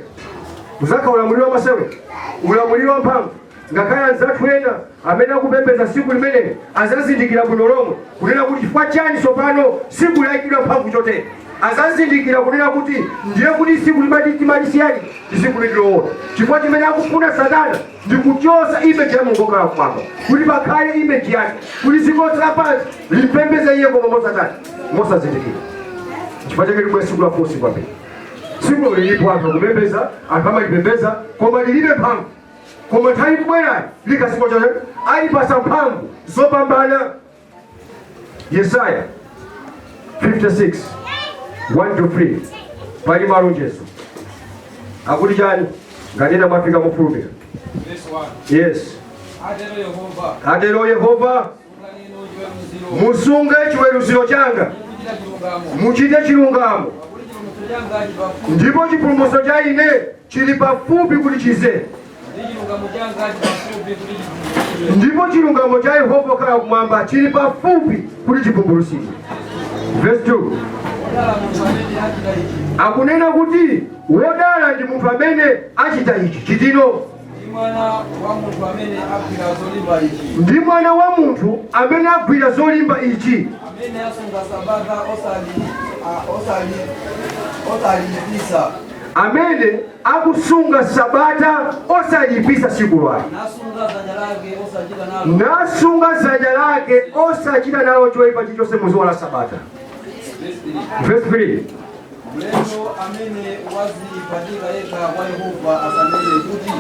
kuzakhala ulamuliro wa masewera, ulamuliro wa mphamvu? Ngakhale anzathu ena amene akupembedza tsiku limeneli azazindikira bwino lomwe kunena kuti chifukwa chani tsopano tsiku layikidwa mphamvu chotere. Azazindikira kunena kuti ndiye kuti tsiku limati timalisiya ndi tsiku lililoona, chifukwa chimene akufuna Satana ndi kuchosa image ya Mulungu okhala kumwamba kuti pakhale image yake, kuti dziko lonse lapansi limpembeze iye, koma mosatani, mosazindikira. Chifukwa chake libwe tsiku la false kwambiri. Tsiku lilipo, anthu akupembeza, anthu amalipembeza, koma lilibe mphamvu. Koma nthawi ikubwerayi likasiko chache alipasa mphamvu zopambana. Yesaya 56 1 to 3 pali malonjezo akuti chani? Ngati ena mwafika mofulumira. Verse 1. Yes. Atero Yehova, Atero Yehova, sungani inu chiweruziro, musunge chiweruziro changa, mukuchita chilungamo, muchite chilungamo, pakuti chipulumutso changa chili pafupi Ndipo chipulumutso cha ine chili pafupi kuti chize, ndi chilungamo changa chili pafupi kuti chivumbulutsidwe. Ndipo chilungamo cha Yehova okhala kumwamba chili pafupi kuti chivumbulutsidwe. Verse 2. Wodala munthu amene achita ichi, Akunena kuti wodala ndi munthu amene achita ichi chitino, ndi mwana wa munthu amene agwira zolimba ichi, ndi mwana wa munthu amene agwira zolimba ichi, amene asunga sabata osaliyipisa, amene akusunga sabata osaliyipisa tsiku lake, nasunga dzanja lake osachita nalo nasunga dzanja lake osachita nalo choyipa chilichonse muzuwa la sabata. Verse 3. Verse 3. Mlendo amene wazipatula yekha kwa Yehova asanene kuti,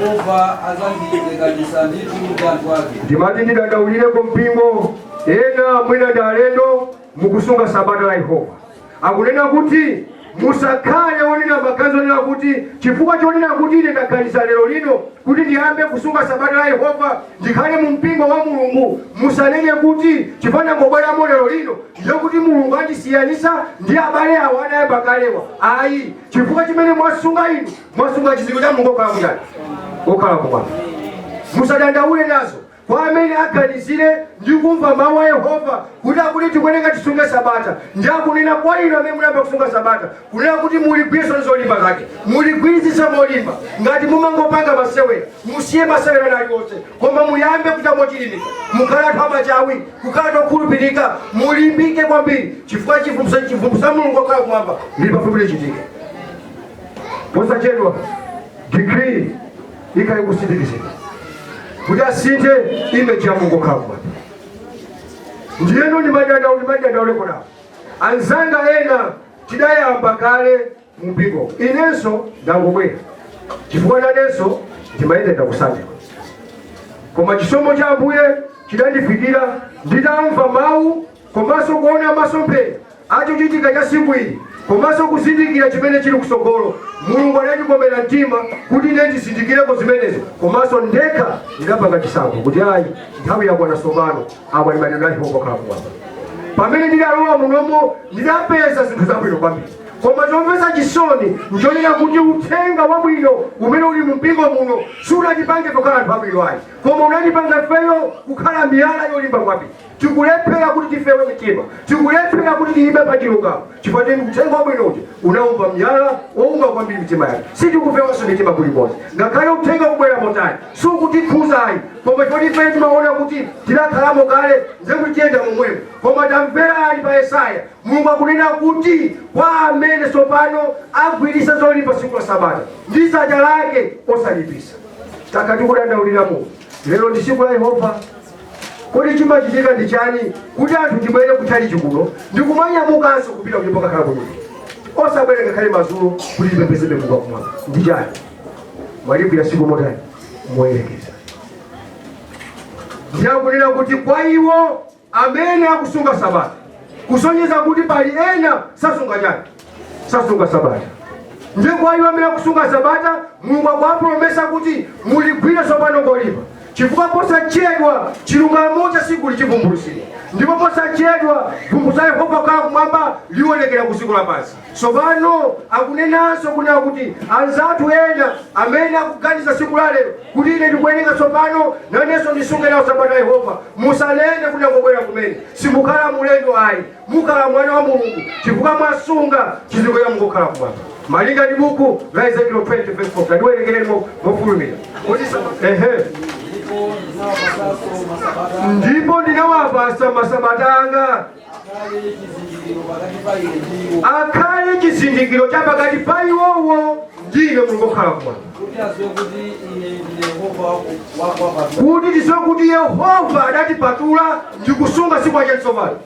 "Yehova azandilekanitsa ndithu ndi anthu ake." Ndimati ndidandaulireko mpingo. Ena mwina ndi alendo mukusunga sabata la Yehova. Akunena kuti musakhale onena maganizo onena kuti chifukwa chonena kuti ine ndaganiza lero lino kuti ndiyambe kusunga sabata la Yehova, ndikhale mu mpingo wa Mulungu, musanene kuti chifukwa ndangobweramo lero lino ndiye kuti Mulungu andisiyanisa ndi abale awo anayamba kalewa. Ayi, chifukwa chimene mwasunga inu, mwasunga chizindikiro cha Mulungu okhala kutali, okhala kumwamba. Musadandaule nazo. Kwa amene aganizire ndi kumva mawu a Yehova kuti akuti tikuyeneka tisunge sabata, ndi akunena kwa inu amene munayamba kusunga sabata kunena kuti muligwiritse zolimba zake, muligwiritsitse molimba. Ngati mumangopanga masewera, musiye masewera aliwonse, koma muyambe kuchita mochilimika, mukhale anthu amachawi, kukhala tokhulupirika, mulimbike kwambiri, chifukwa chivumbulutso cha Mulungu okhala kumwamba lili pafupi lichitike posachedwa. Decree ikhale kusindikizidwa kuti asinthe image ya Mulungu okhala kumwamba. Ndiyeno ndimadandauleko nawo anzanga ena tidayamba kale mumpingo. Inenso ndangobwera chifukwa nanenso ndimayendera kusanja, koma chisomo cha Ambuye chidandifikira nditamva mawu komanso kuona masomphenya achochitika cha siku ili komanso kuzindikira chimene chili kusogolo. Mulungu anandikomera mtima kuti ine ndizindikireko zimenezo, komanso ndekha ndinapanga chisankho kuti ayi, nthawi yakwana tsopano. Awa ndi maneno a Yehova okhala kumwamba. Pamene ndidalowa munomo ndidapeza zinthu zabwino kwambiri, koma chomvetsa chisoni nchonena kuti uthenga wabwino umene uli mu mpingo muno sunatipange kukhala anthu abwino ayi, koma unatipanga ifeyo kukhala miyala yolimba kwambiri. Tikulephera kuti tifewe mitima, tikulephera kuti tiyime pa chilungamo, chifukwa choti uthenga wabwino uja unaumba miyala woumba kwambiri mitima yake. Sitikufewanso mitima kulikonse, ngakhale uthenga kubwera motani sukutikhuza ayi, koma chifukwa ife timaona kuti tidakhalamo kale, ndiye kuti tiyenda momwemo. Koma tamverani pa Yesaya, Mulungu akunena kuti kwa amene tsopano agwiritsa zolimba tsiku la sabata ndi dzanja lake osalipisa. Takati kudandauliramo, lero ndi tsiku la Yehova. Kodi chimachitika ndi chani kuti anthu tibwere kutchalichi kuno ndikumanyamukanso kupita kunyumba kakhala kunyumba, osabwere ngakhale madzulo kuti tipembedzebe Mulungu wakumwamba? Ndi chani? Mwaligwira tsiku motani? Moyerekeza. Ndiye akunena kuti kwa iwo amene akusunga sabata, kusonyeza kuti pali ena sasunga chani? Sasunga sabata. Ndiye kwa iwo amene akusunga sabata, Mulungu akuwapulomesa kuti muligwire tsopano kolimba, chifukwa posachedwa chilungamo cha tsiku lichivumbulutsidwa, ndipo posachedwa vumbulutso la Yehova kukhala kumwamba lionekera ku dziko lapansi. Tsopano akunenanso kunena kuti anzathu ena amene akuganiza tsiku la lero kuti ine ndikuwerenga tsopano, nanenso ndisunge nawo sabata ya Yehova, musanene kuti angobwera kumene. Simukhala mulendo ayi, mukhala mwana wa Mulungu chifukwa mwasunga chizindikiro cha Mulungu okhala kumwamba, malinga ndi buku la Ezekiel 20 verse 4. Tatiwerengereni mofulumira kuti ehe. Ndipo ndinawapatsanso masabata. Ndipo ndinawapasa masabata anga, akhale chizindikiro pakati pa ine ndi iwo, akhale chizindikiro cha pakati pa iwowo ndi ine Mulungu okhala kumwamba, kuti adziwe kuti ine ndine Yehova wakuwapatula. Kuti tidziwe kuti Yehova adatipatula ndi kusunga tsiku lachantsopano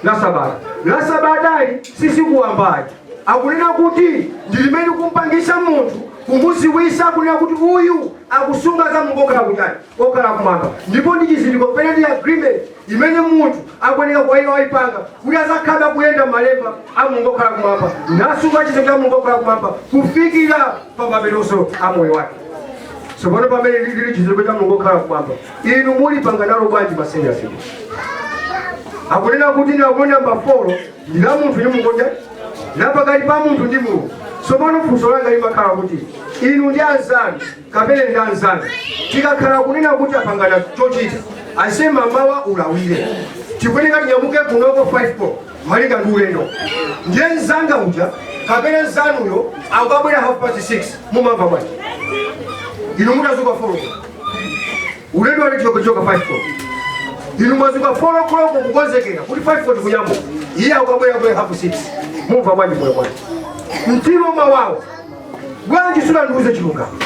la sabata. La sabatali si tsiku wambayi. Akunena kuti ndi limene kumpangisa munthu kumuziwisa kunena kuti uyu akusunga za Mulungu okhala kuchani? Okhala kumwamba. Ndipo ndi chizindikiro pene ndi agreement imene munthu akuyeneka kwa iye wayipanga kuti azakhala kuyenda malemba a Mulungu okhala kumwamba, nasunga chizindikiro cha Mulungu okhala kumwamba kufikira pa mapetonso a moyo wake. Tsopano pamene lili chizindikiro cha Mulungu okhala kumwamba, inu mulipanga nalo bwanji masewera siku? Akunena kuti ndakuona namba 4 ndi la munthu ndi Mulungu. La pakati pa munthu ndi Mulungu. Tsopano funso langa limakhala kuti inu ndi anzanu kapena ndi anzanu tikakhala kunena kuti apangana chochita, ase mamawa ulawire, tikuyeneka tinyamuke kunoko 5 koloko malinga ndi ulendo, ndiye mzanga uja kapena mzanuyo akukabwera half past 6, mumamva bwanji inu mutazuka 4 koloko? Ulendo wali choka 5 koloko, inu mwazuka 4 koloko kukonzekera kuti 5 koloko kunyamuka, iye akukabwera kwe half 6, mumva bwanji moyo bwanji? Mtima umawawa. Bwanji sunandiuze chilungamo?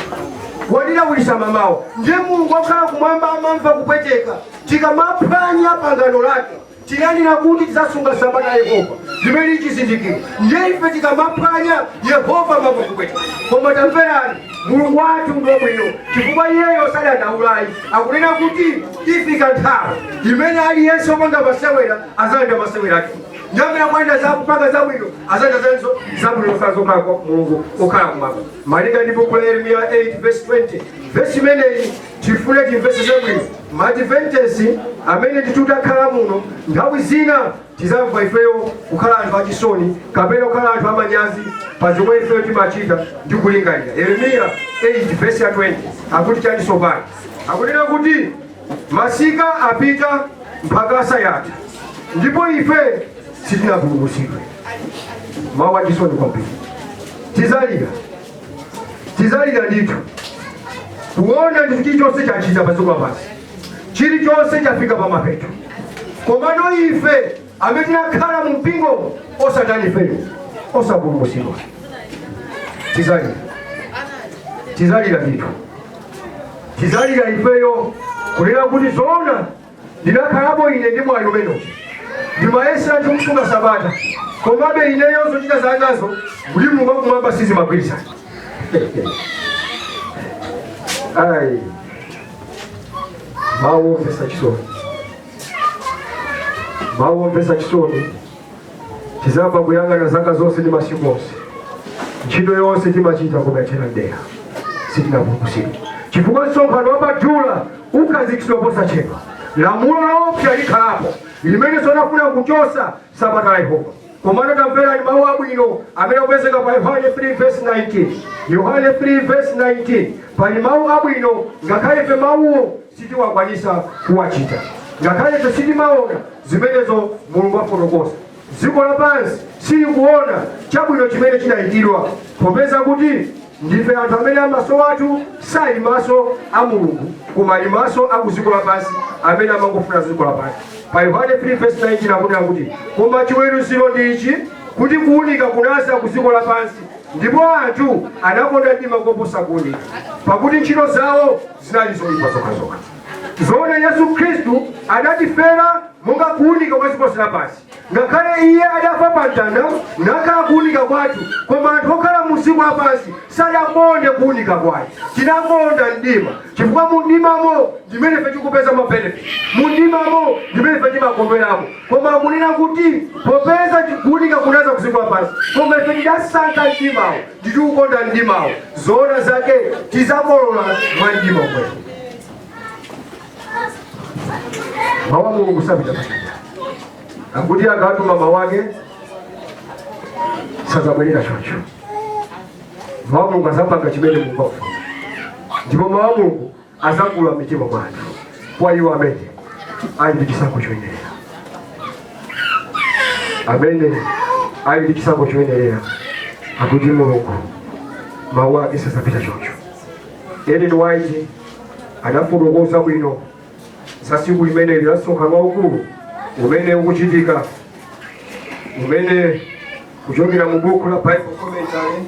Wandilawirisa mamawa. Ndiye Mulungu akukhala kumwamba amamva kupweteka tikamaphwanya pangano lake. Tinanena kuti tidzasunga sabata ya Yehova limene chizindikiro, ndiye ife tikamaphwanya Yehova amamva kupweteka. Koma tamverani, Mulungu wathu ndi wabwino chifukwa iyeyo sadandaulayi. Akunena kuti ifika nthawi imene aliyense wopanga masewera azalanda masewera ake, ndi amene akuyenda zakupanga zabwino azalanda zanso zabwino zokhala kwa Mulungu okhala kumwamba, malinga ndi buku la Yeremiya 8 verse 20. Vesi imeneyi tifune timvesese bwino. Maadventist amene titutakhala muno, nthawi zina tizamva ifeyo kukhala anthu achisoni kapena kukhala anthu amanyazi pa zomwe ifeyo timachita ndi kulingalira. Yeremiya 8 verse ya 20 akuti chani? Tsopano akunena kuti masika apita, mphakasa yatha, ndipo ife sitinapulumutsidwe. Mawu achisoni kwambiri. Tizalira, tizalira ndithu kuona ndithu chilichonse chachita pa dziko lapansi, chilichonse chafika pa mapeto, komano ife amene tinakhala mu mpingo osatani ifeyo osapulumutsidwa. Tizalira, tizalira ndithu, tizalira ifeyo kunena kuti zoona ndinakhalapo ine ndi mwayi umene ndimayesera ndi kusunga sabata, komabe ineyo zochita zangazo ndi Mulungu wakumwamba sizimagwirizana. Ayi, mawu omvetsa chisoni, mawu omvetsa chisoni. Tizamva kuyang'ana zaka zonse ndi masiku onse, ntchito yonse timachita, koma yathera mdera, sitinapulumutsidwe, chifukwa msonkhano wapadula ukhazikitsidwa posachedwa. Lamulo loopsa likhalapo limene sonafuna kuchosa sabata la Yehova. Komano tamverani mawu abwino amene akupezeka pa Yohane 3 verse 19. Yohane 3 verse 19 pali mawu abwino, ngakhale ife mawuwo sitiwakwanisa kuwachita, ngakhale ife sitimaona zimenezo. Mulungu afotokoza dziko lapansi silikuona chabwino chimene chinayikidwa, popeza kuti ndife anthu amene amaso athu sali maso a Mulungu koma ali maso a ku dziko lapansi amene amangofuna dziko lapansi. Pa Yohane 3 verse 19 akunena kuti, "Koma chiweruziro ndi ichi, kuti kuwunika kunaza ku dziko lapansi, ndipo anthu anakonda mdima koposa kuwunika, pakuti ntchito zawo zinali zoyipa zokhazokha." Zoona, Yesu Khristu adatifera monga kuwunika kwa dziko lapansi. Ngakhale iye adafa pa mtanda nakhala kuwunika kwathu, koma anthu okhala mu dziko lapansi sadakonde kuwunika kwake. Tinakonda mdima chifukwa mu mdimamo ndimene ife tikupeza ma benefit, mu mdimamo ndimene ife timakondweramo. Koma akunena kuti popeza kuwunika kunaza ku dziko lapansi, koma ife tidasankha mdimawo, nditikukonda mdimawo, zoona zake tizakolola mwa mdima omwewo. Mawu a Mulungu sapita pachabe. Akuti akatuma mawu ake sazabwerera choncho. Mawu a Mulungu azapanga chimene Mulungu akufuna, ndipo mawu a Mulungu azakula mitima mwa anthu, kwa iwo amene ali ndi chisankho choyenerera, amene ali ndi chisankho choyenerera. Akuti Mulungu mawu ake sazapita choncho. Ellen White adafotokoza bwino za tsiku limeneli la msonkhano waukulu umene ukuchitika, umene kuchokera mu buku la Bible Commentary,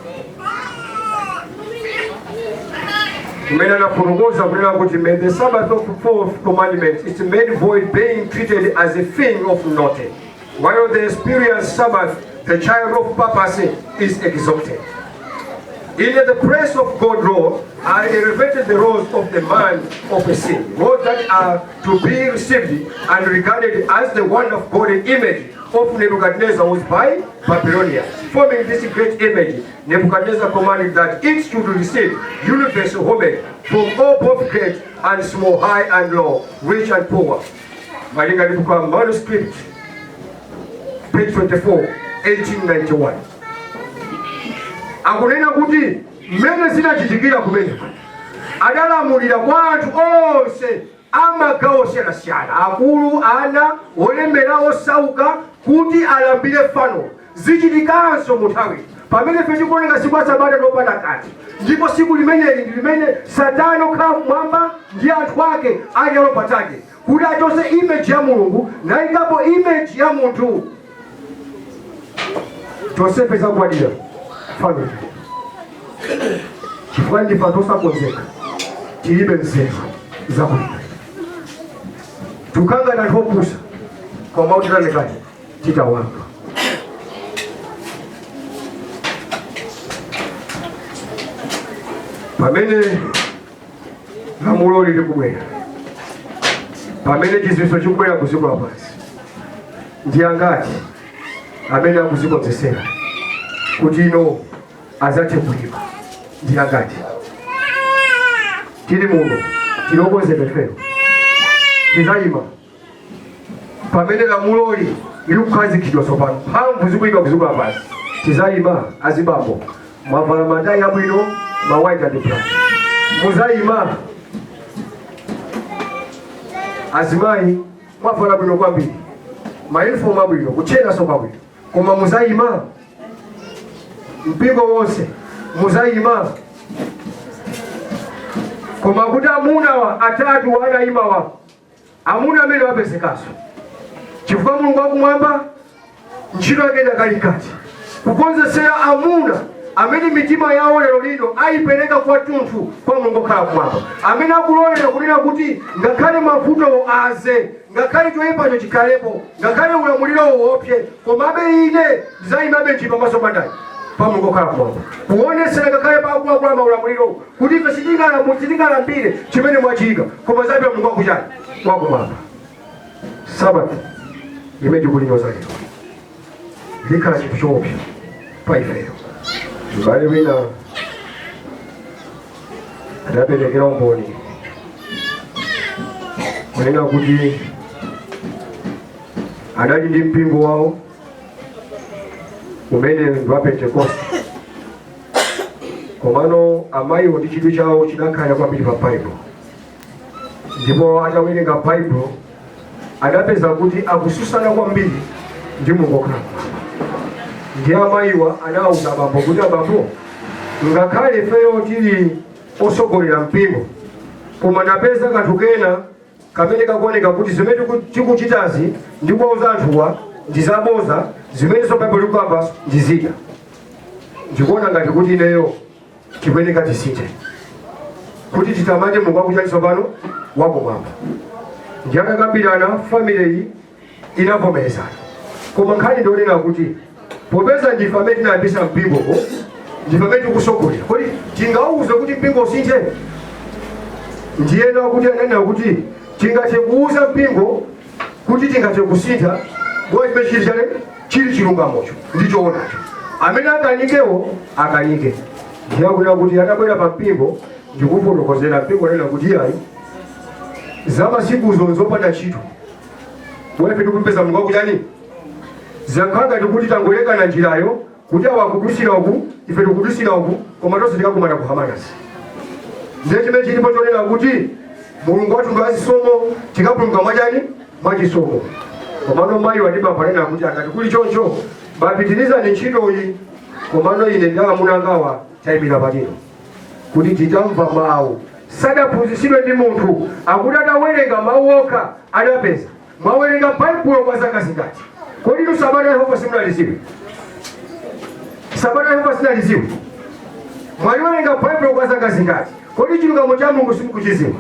kumene anafotokoza kunena kuti, "May the Sabbath of fourth commandment is made void, being treated as a thing of nothing, while the spurious Sabbath, the child of papacy, is exalted. In the place of God law are elevated the laws of the man of a sin, laws that are to be received and regarded as the wonderful golden image of Nebuchadnezzar was by Babylonia. Forming this great image, Nebuchadnezzar commanded that it should receive universal homage from all, both great and small, high and low, rich and poor." Malinga ndi buku la Manuscript, page 24, 1891. Akunena kuti mmene zinachitikira kumeneko, adalamulira kwa anthu onse amagawo osiyanasiyana, akulu, ana, olemera, osauka, kuti alambire fano. Zichitikanso mu nthawi pamene ife tikuoneka tsiku la sabata lopanda kanthu, ndipo tsiku limeneli ndi limene Satana okhala kumwamba ndi anthu ake ali nalo patake kuti achose image ya Mulungu nayikapo image ya munthu. Tonsefe tizagwadira fano chifukwa ndife anthu osakonzeka, tilibe nzeru zakulira, tukangana anthu opusa, koma utitanekati titawamva. Pamene lamulo lili kubwera, pamene chidziwitso chikubwera ku dziko lapansi, ndi angati amene akuzikonzesera kuti ino azathe kuima? Ndi angati tili muno tinokonzeka ifeyo tizayima pamene lamuloli likukhazikidwa tsopano, mphamvu zikuyika ku dziko lapansi? Tizayima? Azibambo mwavala matayi abwino, ma white and black, muzayima? Azimayi mwavala bwino kwambiri, mayunifomu abwino, kuchenaso kwabwino, koma muzayima? Mpingo wonse muzayima? Koma kuti amunawa atatu anayimawa, amuna amene wapezekaso, chifukwa Mulungu wakumwamba ntchito yake idakali mkati kukonzesera amuna amene mitima yawo lero lino ayipereka kwathunthu kwa Mulungu okhala kumwamba, amene akulolera kunena kuti ngakhale mavutowo aze, ngakhale choyipacho chikhalepo, ngakhale ulamuliro uopse, komabe ine ndizayimabe nji pamaso pa ndani? Pa Mulungu okhala kumwamba, kuonesera ngakhale pa akuluakulu amaulamuliro kuti ife sitingalambire chimene mwachiyika, koma zabira Mulungu wakuchani? Wakumwamba. Sabata imene tikulinyoza lero likhala chinthu choopsa pa ifeyo. M'bale wina adaperekera umboni kunena kuti adali ndi mpingo wawo umene ndi wa Pentekoste, komano amayiwo ndi chidwi chawo chinakhala kwambiri pa Baibulo, ndipo atawerenga Baibulo adapeza kuti akususana kwambiri ndi Mulungu okhala kumwamba. Ndi amayiwa anawuza abambo kuti, "Abambo, ngakhale ifeyo tili osogolera mpingo, koma ndapeza kanthu kena kamene kakuoneka kuti zimene tikuchitazi ndi kuwauza anthuwa ndi zaboza, zimenenso Baibulo likukamba ndi zina. Ndikuona ngati kuti ineyo tikuyeneka tisinthe kuti titamande Mulungu wakuchani tsopano? Wakumwamba." Ndi atakambirana, family iyi inavomerezana. Koma nkhani ndionena kuti popeza ndife amene tinayambisa mpingoko, ndife amene tikusogolera, kodi tingauze kuti mpingo usinthe? Ndiyena kuti ananena kuti tingathe kuuza mpingo kuti tingathe kusintha bwa chimene chili chale chili chilungamocho ndi choonacho, amene akanikewo akanike. Ndiye akunena kuti atabwera pa mpingo ndikufotokozera mpingo, anena kuti, "Iyayi, za masikuzo nzopanda ntchito, bwa ife tikupeza Mulungu wakuchani." Zakhala ngati kuti tangolekana njirayo, kuti awa akudusira uku, ife tikudusira uku, koma tonse tikakumana ku Hamanasi. Ndiye chimene chilipo chonena kuti Mulungu wathu ndi wachisomo, tikapulumuka mwachani? Mwachisomo. Komano mayi ndi bambo anena kuti akati kuli choncho bapitirizani ntchitoyi, komano ine ndi amuna angawa tayimira patino kuti titamva mawu, sadaphunzitsidwe ndi munthu, akuti atawerenga mawu okha adapeza. Mwawerenga Baibulo kwa zaka zingati? Kodi inu sabata ya Yehova simunaliziwe? Sabata ya Yehova sinaliziwe? Mwaliwerenga Baibulo kwa zaka zingati? Kodi chilungamo cha Mulungu simukuchiziwa?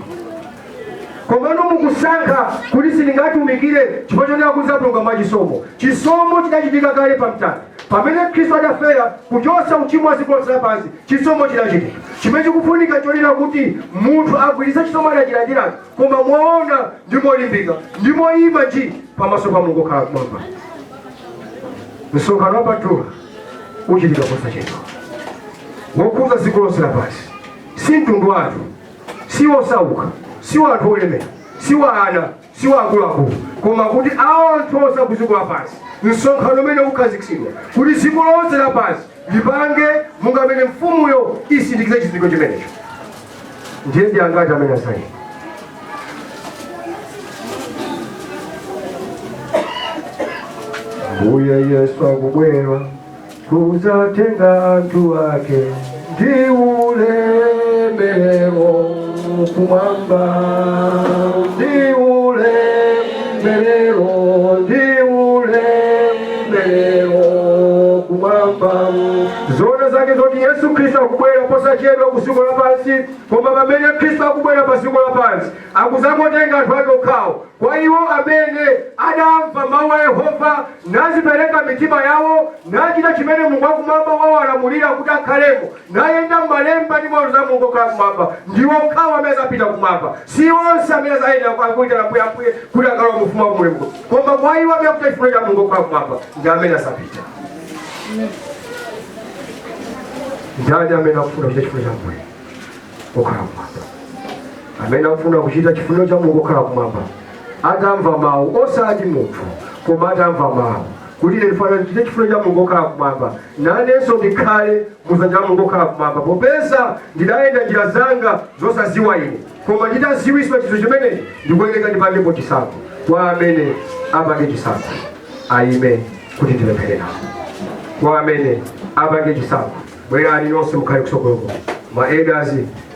Komano mukusankha kuti sindingatumikire chifukwa chonena kuti zapulumuka mwachisomo. Chisomo chidachitika kale pa mtanda pamene Khristu adafera kuchotsa uchimo wa dziko lonse lapansi. Chisomo chidachitika. Chimene chikufunika chonena kuti munthu agwiritse chisomo adachilandiracho, koma mwaona ndi molimbika ndi moyima nji pamaso pa Mulungu okhala kumwamba. Msonkhano wapatula uchitika posachedwa wokhuza dziko lonse lapansi, si mtundu wathu, si osauka, si anthu olemera, si wa ana, si wa akuluakulu, koma kuti anthu onse ku dziko lapansi. Msonkhano umene ukhazikitsidwa kuti dziko lonse lapansi Lipange monga amene mfumuyo isindikize chizindikiro chimenecho. Ndiye ndi angati amene asaini? Mbuye Yesu akubwera kuzatenga anthu ake ndi ulemerero kumwamba, ndi ulemerero, ndi ulemerero kumwamba. Zoona zake zoti Yesu Khristu akubwera posachedwa ku dziko lapansi, koma pamene Khristu akubwera pa dziko lapansi akuzangotenga anthu ake okhawo, kwa iwo amene adamva mawu a Yehova, nazipereka mitima yawo, nachita chimene Mulungu wakumwamba wawalamulira kuti akhalemo, nayenda m'malemba ndi mawu za Mulungu okhala kumwamba, ndiwo okhawo amene azapita kumwamba. Si onse amene azayenda akuitana Ambuye, Ambuye kuti akalowa mu ufumu wa Mulungu, koma kwa iwo amene akuchita chifuniro cha Mulungu okhala kumwamba ndi amene azapita. Ndani amene akufuna kuchita chifuniro cha Ambuye okhala kumwamba? Amene akufuna kuchita chifuniro cha Mulungu okhala kumwamba, atamva mawu, osati munthu, koma atamva mawu kuti ine ndifuna ndichite chifuniro cha Mulungu okhala kumwamba, nanenso ndikhale muzanja la Mulungu okhala kumwamba, popeza ndidayenda njira zanga zosaziwa ine, koma nditaziwiswa chinthu chimenechi ndikuyeneka ndipangepo chisankho. Kwa amene apange chisankho ayime kuti ndipemphere nawo. Kwa amene apange chisankho, bwerani nonse mukhale kusogolo kuno. Ma elders,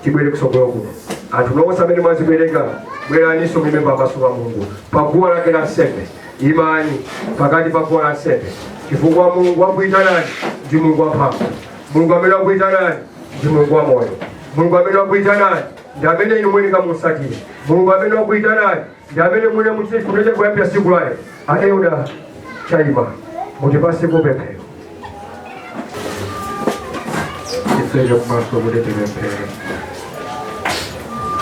tibwere kusogolo kuno. Anthu nonse amene mwazipereka, bweraninso muime pamaso pa Mulungu pa guwa lake la nsembe. Imani pakati pa guwa la nsembe, chifukwa Mulungu wakuitanani ndi Mulungu wamphamvu. Mulungu amene wakuitanani ndi Mulungu wa moyo. Mulungu amene wakuitanani ndi amene inu muyeneka musatire. Mulungu amene wakuitanani ndi amene mwene muchite chifuniro chake kuyambira tsiku lalero. A elder Chaima, mutipaseko pemphero. Tiseke kumaso kuti tipemphere.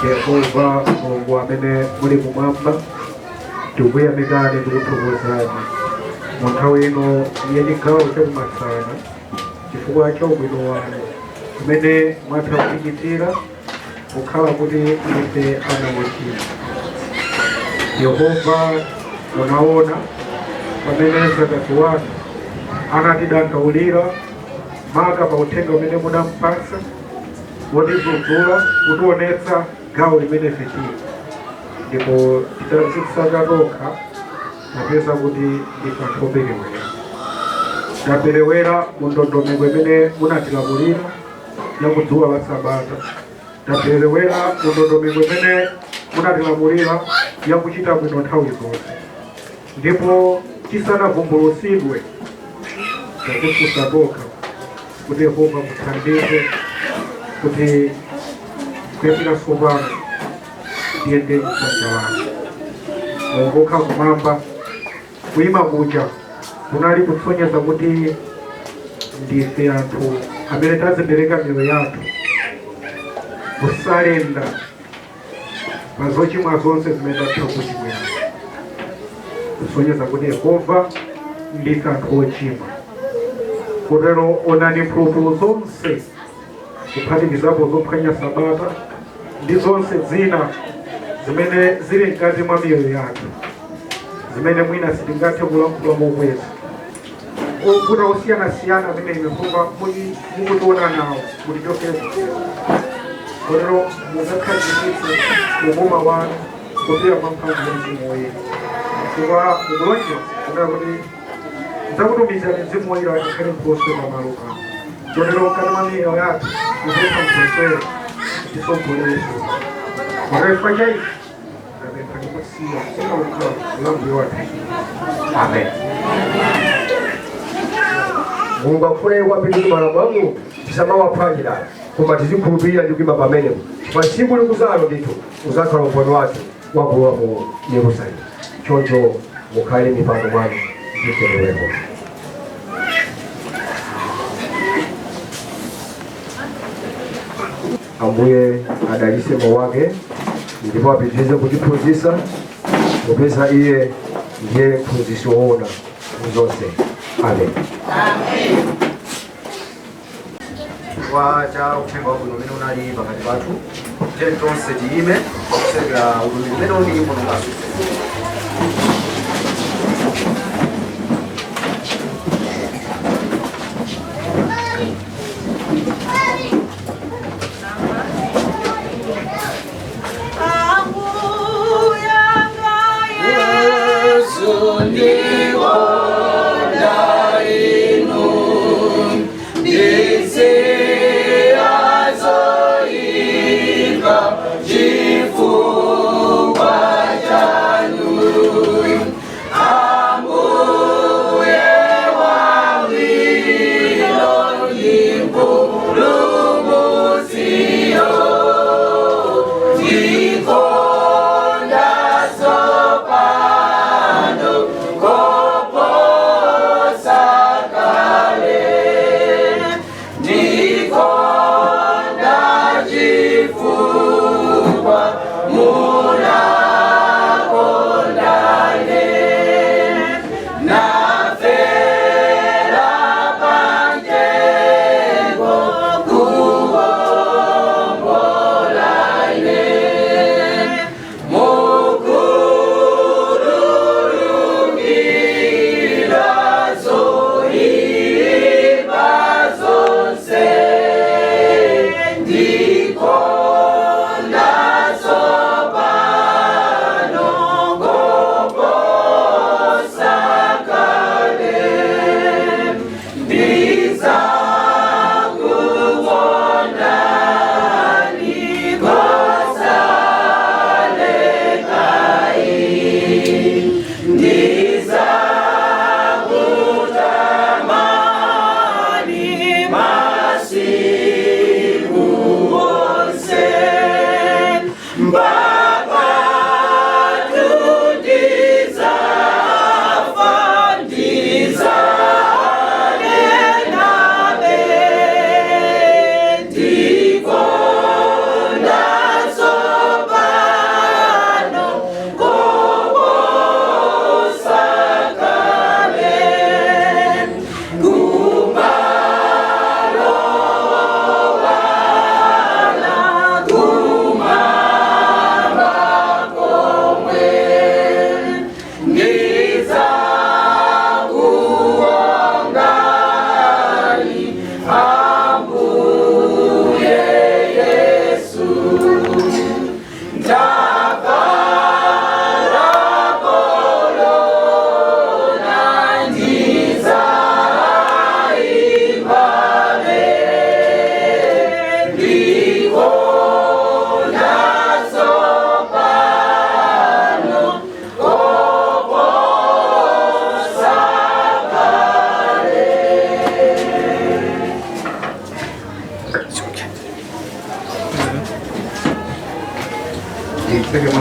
Yehova Mulungu amene muli kumwamba, tikuyamikani, tikuthokozani mu nthawi ino ya chigawo chakumasana chifukwa cha ubwino wanu umene mwatha kutichitira kukhala kuti ndife ana ochimwa. Yehova, munaona pamene mdzakazi wanu anatidandaulira maka pa uthenga umene munampatsa wotidzudzula, kutionetsa gawo limene ife tili, ndipo titadzisaka tokha tapeza kuti ndife anthu operewera. Taperewera mu ndondomeko imene munatilamulira ya kudzuwa la Sabata. Taperewera mu ndondomeko imene munatilamulira ya kuchita bwino nthawi zonse, ndipo tisanavumbulutsidwe tadzifunsa tokha kuti Yehova muthandize kuti kuyambira tsopano tiyende mdzanja lanu. Mulungu okhala kumwamba, kuyima kuja kunali kutsonyeza kuti ndife anthu amene tazipereka miyoyo yathu kusalenda pa zochimwa zonse zimene tatha kuchimwira, kusonyeza kuti Yehova ndife anthu ochimwa. Kotero onani mphulupulu zonse, kuphatikizapo zophwanya Sabata ndi zonse zina zimene zili mkati mwa miyoyo yathu, zimene mwina sitingathe kulankhula mokweza, ovuta osiyanasiyana amene inu Yehova mukutiona nawo, mutichokere. Kotero mukakhazikitse ukoma wanu kupita mwa mphamvu ya Mzimu Woyera, chifukwa mukulonjeza kunena kuti ndidzakutumizani Mzimu Woyera akhale nkhoswe pamalo pano. Chotero mkati mwa miyoyo yathu muzipha nkhosweyo tisogolere. Kotero chifukwa cha ichi ndapempha ndikusiya mtima ukhala la Mbuye wathu. Amen. Mulungu akufuna kwambiri kuti malamulo a Mulungu tisamawaphwanye dala, koma tizikhulupirira ndi kuima pamenepo. Pa tsiku likuzalo ndithu uzakhala umboni wathu wakulowa mu Yerusalemu. Choncho mukhale mipando mwanu ndi mtendere wa Yehova. Ambuye adalitse mawu ake ndipo apitirize kutiphunzitsa, popeza iye ndiye mphunzitsi woona muzonse. Amen. Chifukwa cha uthenga wabwino umene unali pakati pathu, tiye tonse tiyime kutsekera utumiki umene uli nyimbo nongaso.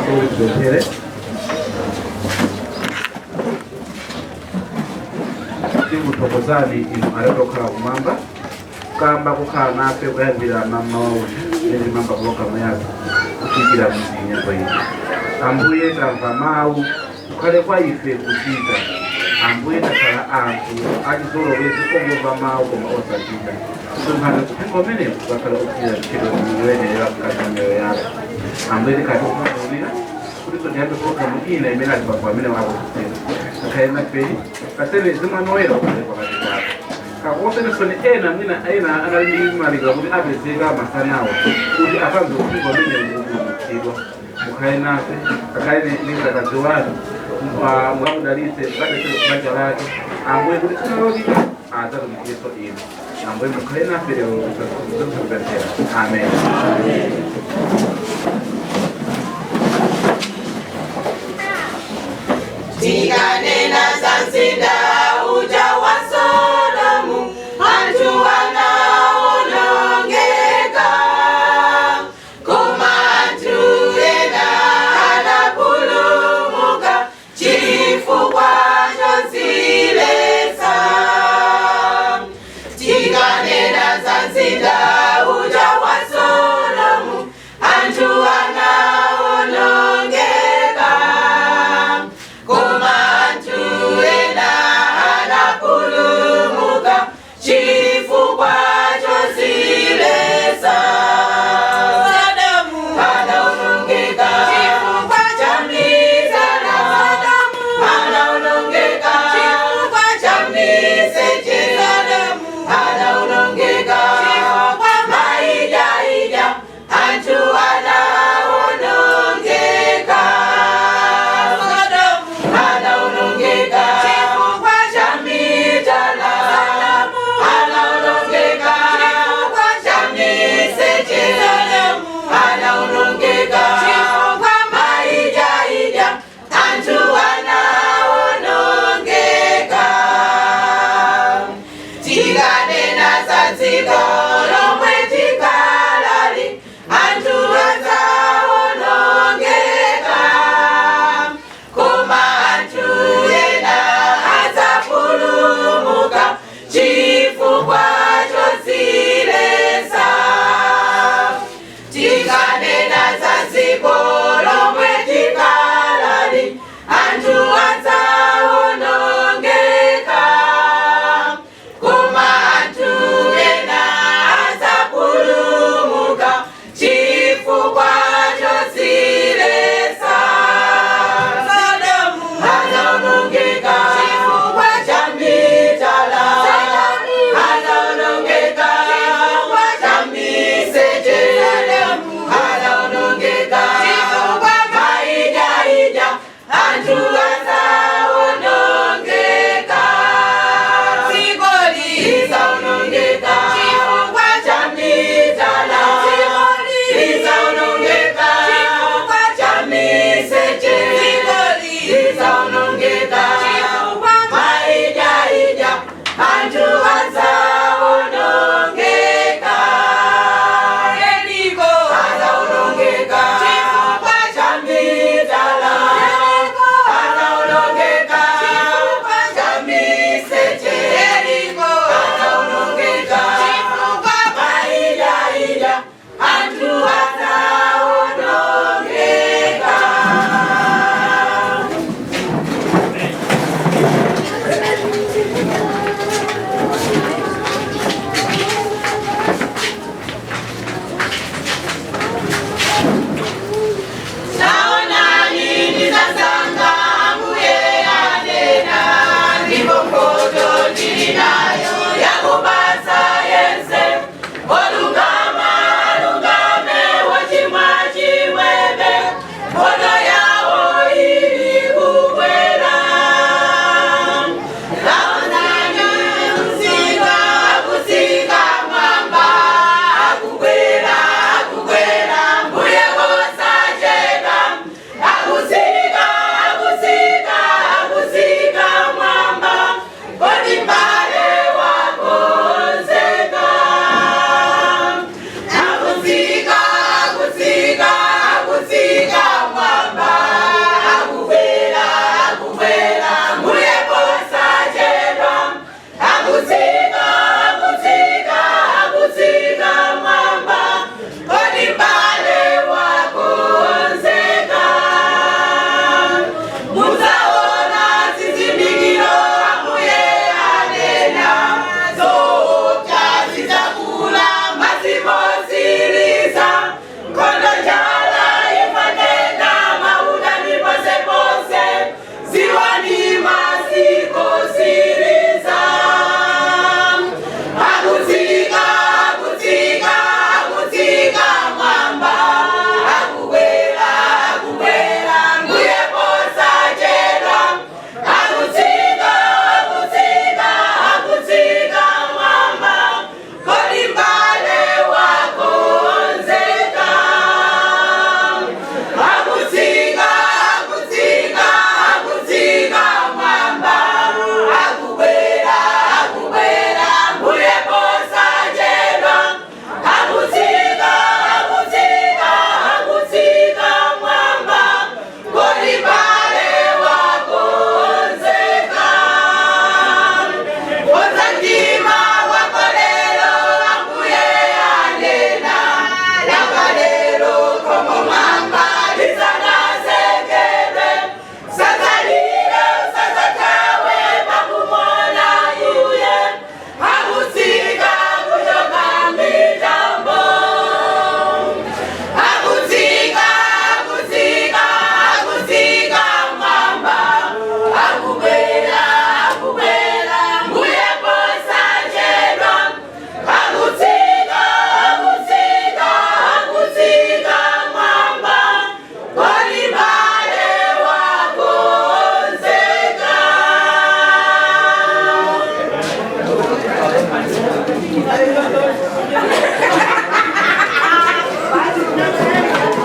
maso kuti tipemphere. Tikuthokozani inu Atate okhala kumwamba kamba kukhala nafe kuyambira mamawa uno ndi mamba pologalamu yathu kufikira mzinyengo ino. Ambuye, tamva mawu, kukhale kwa ife kuchita. Ambuye, takhala anthu achizolowezi ongomva mawu koma osachita. Sunkhani uthenga umenewu ukakhala kugwira ntchito yoyenerera mkati mwa miyoyo yathu. Ambuye, tikhati kukhulupirira kuti tiyambe pologalamu ina imene azibambo amene wakukusira akhale nafeni kasene zimwana woyera ukhale pakati pathu. Kakuosenesoni ena mwina ena anali ndi malinga kuti apezeka masana awo kuti akamve uthenga umene ukupulumutsidwa. Mukhale nafe, akhale ndi mzakazi wanu, mukamudalitse, mukadalitse banja lake, Ambuye, kuti tsiku lolika adzatumikirenso inu. Ambuye, mukhale nafe lero kupemphera. Amen. Tikanene.